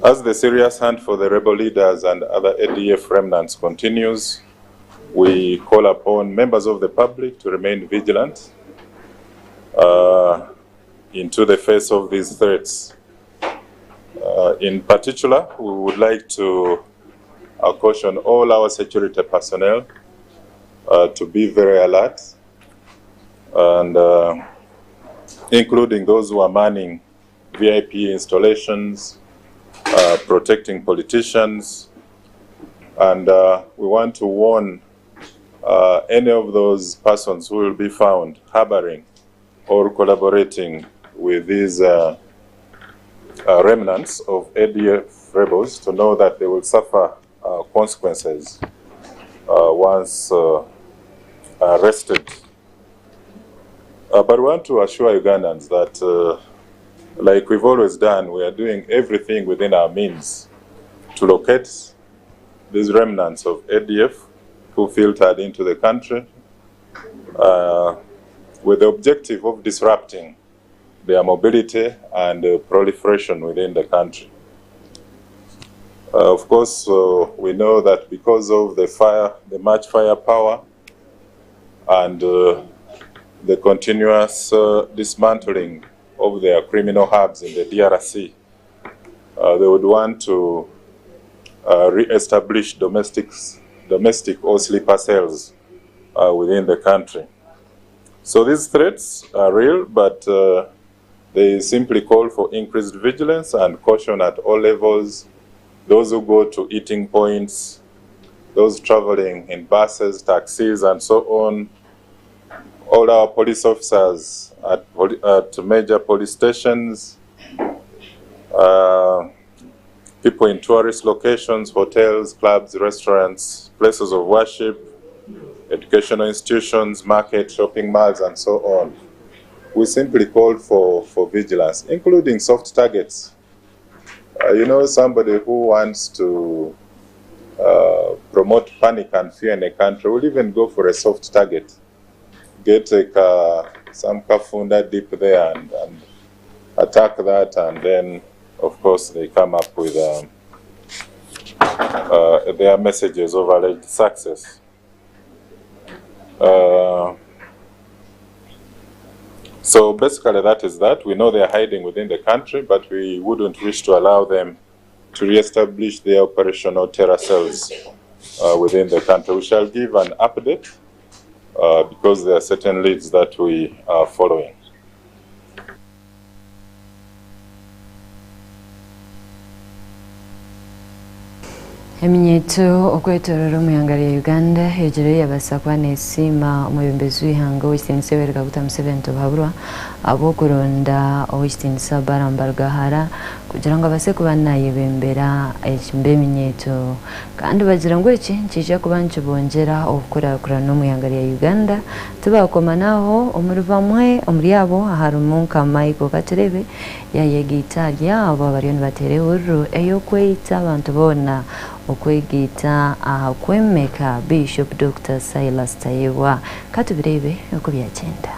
As the serious hunt for the rebel leaders and other ADF remnants continues, we call upon members of the public to remain vigilant into the face of these threats. In particular, we would like to caution all our security personnel to be very alert, and including those who are manning VIP installations, protecting politicians, and we want to warn any of those persons who will be found harboring or collaborating with these remnants of ADF rebels to know that they will suffer consequences once arrested. But we want to assure Ugandans that, like we've always done, we are doing everything within our means to locate these remnants of ADF who filtered into the country with the objective of disrupting their mobility and proliferation within the country. Of course, we know that because of the much firepower and the continuous dismantling of their criminal hubs in the DRC, they would want to re-establish domestic or sleeper cells within the country. So these threats are real, but they simply call for increased vigilance and caution at all levels. Those who go to eating points, those traveling in buses, taxis, and so on, All our police officers at, at major police stations, people in tourist locations, hotels, clubs, restaurants, places of worship, educational institutions, markets, shopping malls, and so on. We simply call for, for vigilance, including soft targets. You know, somebody who wants to promote panic and fear in a country will even go for a soft target. Get a, some kafunda deep there and, and attack that, and then, of course, they come up with their messages of alleged success. So basically, that is that. We know they are hiding within the country, but we wouldn't wish to allow them to re-establish their operational terror cells within the country. We shall give an update because there are certain leads that we are following. Eminyeeto okwetoorora omu ihanga rya Uganda egiire yabaasa kuba nesiima omwebembezi w'eihanga Ow'ekitiinisa Yoweri Kaguta Museveni Tibuhaburwa ahabw'okuronda Ow'ekitiinisa Balaam Barugahara kugira ngu abaase kuba nayebembera eminyeeto kandi bagira ngu eki nikiija kuba nikibongyera okukurakurana omu ihanga rya Uganda. Tibakoma n'aho omuri bamwe omuri abo harimu nka Michael Katurebe Yaayegaita ahari abo abariyo nibateera ehururu ey'okweyita abantu boona okwegaita aha kwemeka Bishop Dokita Silas Tayebwa. Ka tubireebe oku byagyenda.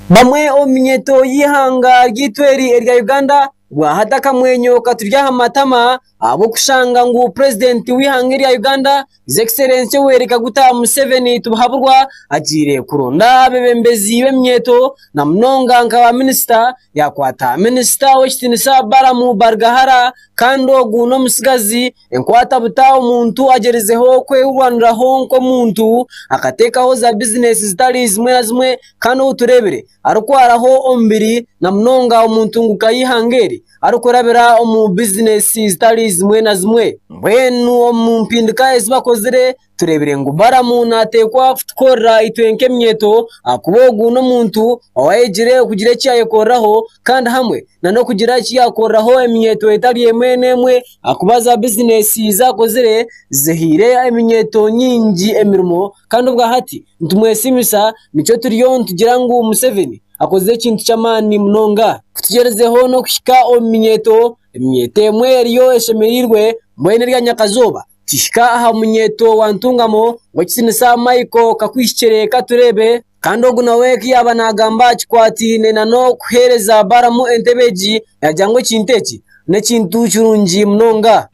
Bamwe omu minyeeto y'eihanga ryaitu eri erya Uganda bwahati akamwenyo katuri aha matama ahabw'okushanga ngu Purezidenti w'eihanga erya Uganda His Excellency Yoweri Kaguta Museveni Tibuhaburwa agiire kuronda abeebembezi b'eminyeeto na munonga nka ba minisita yaakwata minisita ow'ekitiinisa Balaam Barugahara kandi ogu n'omutsigazi enkwata buta omuntu agyerizeho kwerwaniraho nk'omuntu akateekaho za bizinesi zitari zimwe na zimwe kandi ou tureebire arikwaraho omubiri na munonga omu ntunguka y'eihanga eri arikurabira omu bizinesi zitari zimwe na zimwe. Mbwenu omu mpindika ezi bakozire, tureebire ngu Balamu naateekwa kutukorera itwe nk'eminyeeto ahakuba ogu n'omuntu owaayegire kugira eki yaayekoreraho kandi hamwe n'okugira eki yaakoreraho eminyeeto etari emwe n'emwe ahakuba za bizinesi ezi akozire zihaire eminyeeto nyingi emirimo kandi obwahati nitumwesiimisa nikyo turiyo nitugira ngu Museveni akozire ekintu ky'amaani munonga. Ku tugyerizeho n'okuhika omu minyeeto, eminyeeto emwe eriyo eshemereirwe mbwenu erya nyakazooba kihika aha munyeeto wa Ntungamo ow'ekitiinisa Michael Kakwihikire Katureebe kandi ogu nawe ku yaaba naagamba aha kikwataine n'okuheereza Balaam entebe egi yaagira ngu ekintu eki n'ekintu kirungi munonga.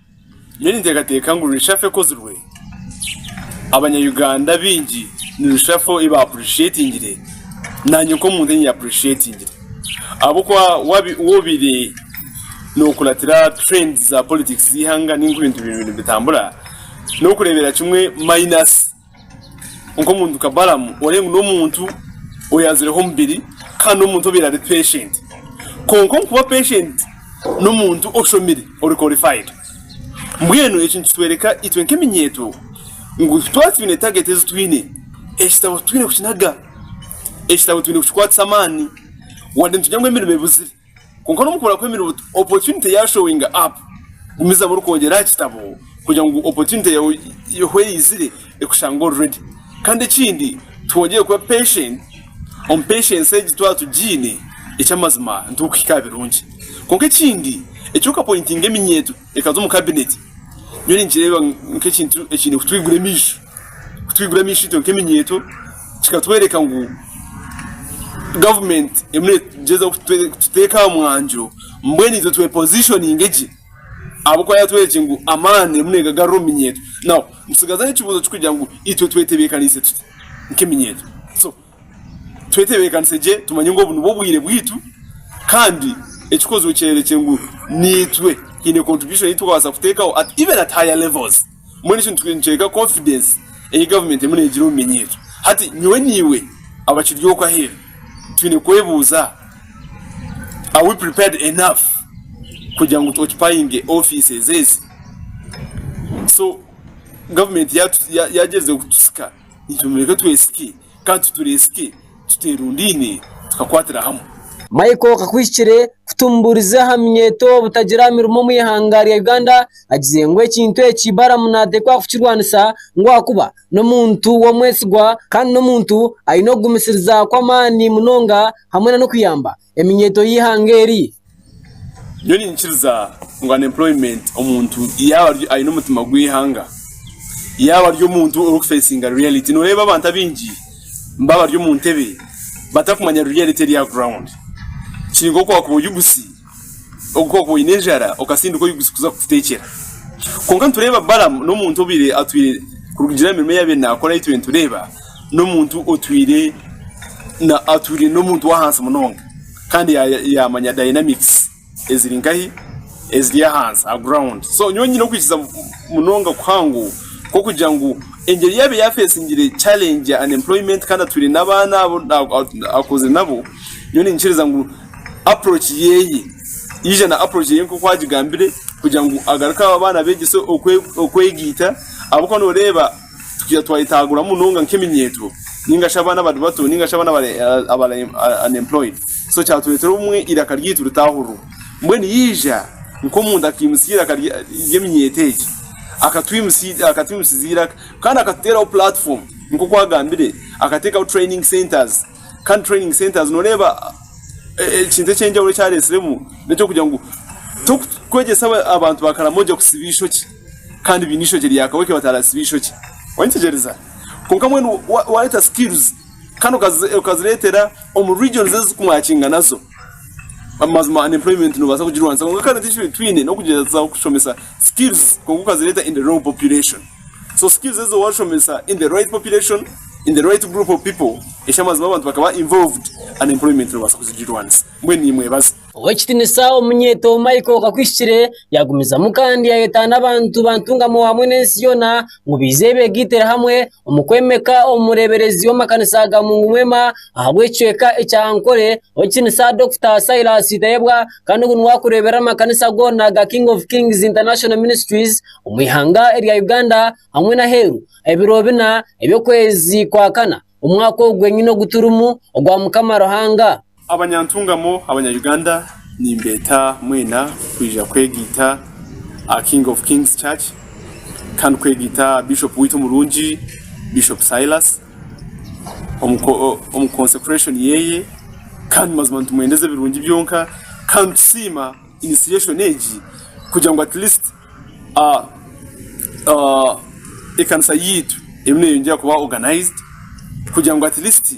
Nyowe ninteekateeka ngu reshuffle ekozirwe, abanya Uganda baingi ni reshuffle ei ba appreciatingire nanye nk'omuntu ei nyi appreciatingire ahabw'okuba waaba obaire nokuratira trends za politics z'eihanga ninga oku ebintu biriyo nibitambura n'okureebera kimwe minus Nk'omuntu nka Balamu oreeba ngu n'omuntu oyazireho omubiri kandi n'omuntu obaire ari patient. Kwonka omu kuba patient n'omuntu oshomire ori qualified. Mbwenu eki nikitworeka itwe nk'eminyeeto ngu twaba twine target ezi twine, ekitabo titwine kukinaga, ekitabo twine kukikwatisa amaani. Wadde nitugira ngu emirimo ebuzire. Kwonka n'omu kubura kw'emirimo, opportunity ya showinga up, gumizamu orikwongyera aha kitabo kugira ngu opportunity yaawe obu eyizire ekushange ori ready. Kandi ekindi, twongyere kuba patient, omu patience egi twaba tugiine, eky'amazima nitukuhika aha birungi. Kwonka ekindi, eky'oku-appointinga eminyeeto ekaza omu cabinet, nyowe ninkireeba nk'ekintu ekiine kutwigura amaisho. Kutwigura amaisho itwe nk'eminyeeto kikatworeka ngu gavumenti erimu neegyezaho kututeeka aha mwanjo mbwenu itwe twepoziishoninge gye ahabw'okuba yaatworekire ngu amaani erimu neegagarura omu minyeeto. Now nitutsigazaho ekibuuzo ky'okugira ngu itwe twetebeekaniise tuta nk'eminyeeto? So twetebeekanise gye tumanye ngu obu nibwo bwire bwaitu kandi ekikozirwe kyerekye ngu naitwe haine contribution ei turikubaasa kuteekaho at even at higher levels. Mbwenu ekyo nikyoreka confidence ei gavumenti erimu neegira omu minyeeto. Hati nyowe naiwe abakiri okwo aheeru twine kwebuuza are we prepared enough kugira ngu tu occupyinge offices ezi? So gavumenti yaagyerizeho kutusika, itwe mureke twesike. Kandi tutureesike tuteerundaine tukakwatira hamwe. Michael Kakuhikire kutumburiza aha minyeeto obutagira mirimo omu ihanga rya Uganda agizire ngu ekintu eki Balaam naateekwa kukirwanisa ngu ahakuba n'omuntu w'omwesigwa kandi n'omuntu aine okugumisiriza kw'amaani munonga hamwe n'okuyamba eminyeeto y'eihanga eri. Nyowe niinyikiriza ngu unemployment omuntu yaaba ari aine omutima gw'eihanga, yaaba ari omuntu orikufeesinga reality. Nooreeba abantu abaingi baaba bari omu ntebe batakumanya reality eri aha ground. Kiri nk'oku waakuba ori gusi, oku waakuba oine enjara okasindika ori gusi kuza kukuteekyera. Kwonka nitureeba Balaam n'omuntu obaire atwire kurugiirira aha mirimo ei yaabaire naakora ei tubire nitureeba, n'omuntu otwire na atwire n'omuntu w'ahansi munonga. Kandi yaamanya dynamics eziri nkahi eziri ahansi aha ground. So nyowe nyine okwikiriza munonga kuhango kw'okugira ngu engyeri yaaba yafeesingire challenge ya unemployment kandi atwire n'abaana abo akozire nabo, nyowe niinyikiriza ngu approach yeeye yaija na approach yeeye nk'oku agigambire kugira ngu agaruke abo abaana abeegyese okwegaita ahabw'okuba nooreeba Tukaija twayetagura munonga nk'eminyeeto ninga shi abaana abari bato ninga shi abaana abari unemployed so kyatureetera obumwe eiraka ryaitu ritahurirwa. Mbwenu yaija nk'omuntu akaimutsya eiraka ry'eminyeeto egi akatwimutsiza eiraka kandi akatuteeraho platform nk'oku agambire akateekaho training centres kandi training centres nooreeba ekintu eky'enjawulo eki areetsiremu n'eky'okugira ngu tokwegyesa abantu ba Karamoja kusiba eishokye. Kandi baine eishokye rya kaweke batarasiba eishokye. Wanyetegyereza? Kwonka mbwenu wareeta skills kandi okazireetera omu regions ezirikumwakinga nazo, mazima unemployment nobaasa kugirwanisa. Kwonka current issue ei twine n'okugyezaho kushomesa skills kwonka okazireeta in the wrong population. So skills ezo washomesa in the right population, in the right group of people, eky'amazima abantu bakaba involved, unemployment nobaasa kugirwanisa. Mbwenu nimwebaza. Ow'ekitinisa Omunyeeto Michael Kakwishikire yagumizamu kandi yayeta n'abantu ba Ntungamo hamwe n'ensi yoona ngu baije begaitire hamwe omu kwemeka omureeberezi w'amakanisa ga Mungu Mwema ahabw'ekicweka ekya Ankole, Ow'ekitinisa Dokita Silas Tayebwa kandi ogu niwe arikureeberera amakanisa goona aga King of Kings International Ministries omu ihanga erya Uganda hamwe n'aheeru ebiro bina eby'okwezi kwa kana omwaka ogu gwenyine ogu turimu ogwa Mukama Ruhanga. Abanyantungamo abanya Uganda nimbeeta mwena kwija kwegaita aha King of Kings Church kandi kwegaita aha Bishop waitu omurungi Bishop Silas omu consecration yeye kandi mazima nitumwendeza ebirungi byonka kandi nitusiima initiation egi kugira ngu at least ekanisa yaitu erimu neyongyera kuba organized kugira ngu at least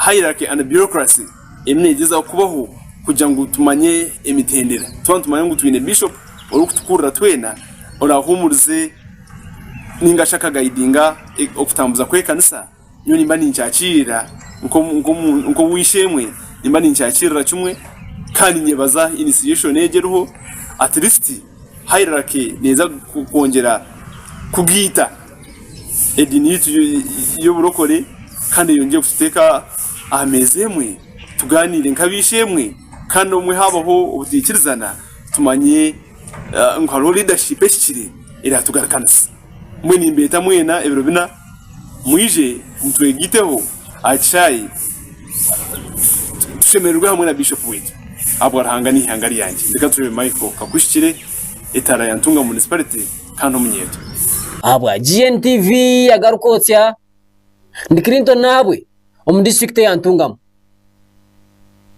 Hierarchy and bureaucracy erimu negyezaho kubaho kugira ngu tumanye emitendera. Twaba nitumanya ngu twine bishop orikutukurira twena orahuumurize ninga shi akagayidinga okutambuza kw'ekanisa, nyowe nimba ninkyakirira nk'ow'eishe-emwe nimba ninkyakirira kimwe kandi nyebaza initiation egi eriho at least hierarchy neeza kwongyera kugaita. Ediini yaitu y'oburokore kandi eyongyere kututeeka aha meeza emwe tugaaniire nk'ab'eishe-emwe kandi obumwe haabaho obutaikirizana tumanye ngu hariho leadership ehikire eraatugarukanisa. Mbwenu nimbeeta mwena ebiro bina mwije mutwegaiteho aha kishaayi tushemererwe hamwe na Bishop waitu ahabwa Ruhanga n'eihanga ryangye. Reka tureebe Michael Kakuhikire etaara ya Ntungamo Municipality. kandi omunyeeto. Ahabwa GNTV agarikwotsya, ndi Clinton Nahabwe omu disiturikiti eya Ntungamo.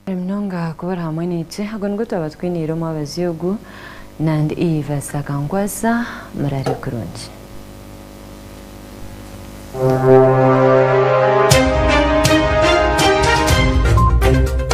Mwebare munonga kuba ori hamwe naitwe. Ago nigo twaba twiniire omwabazi ogu. Nandi Eve Akankwasa. Murare kurungi.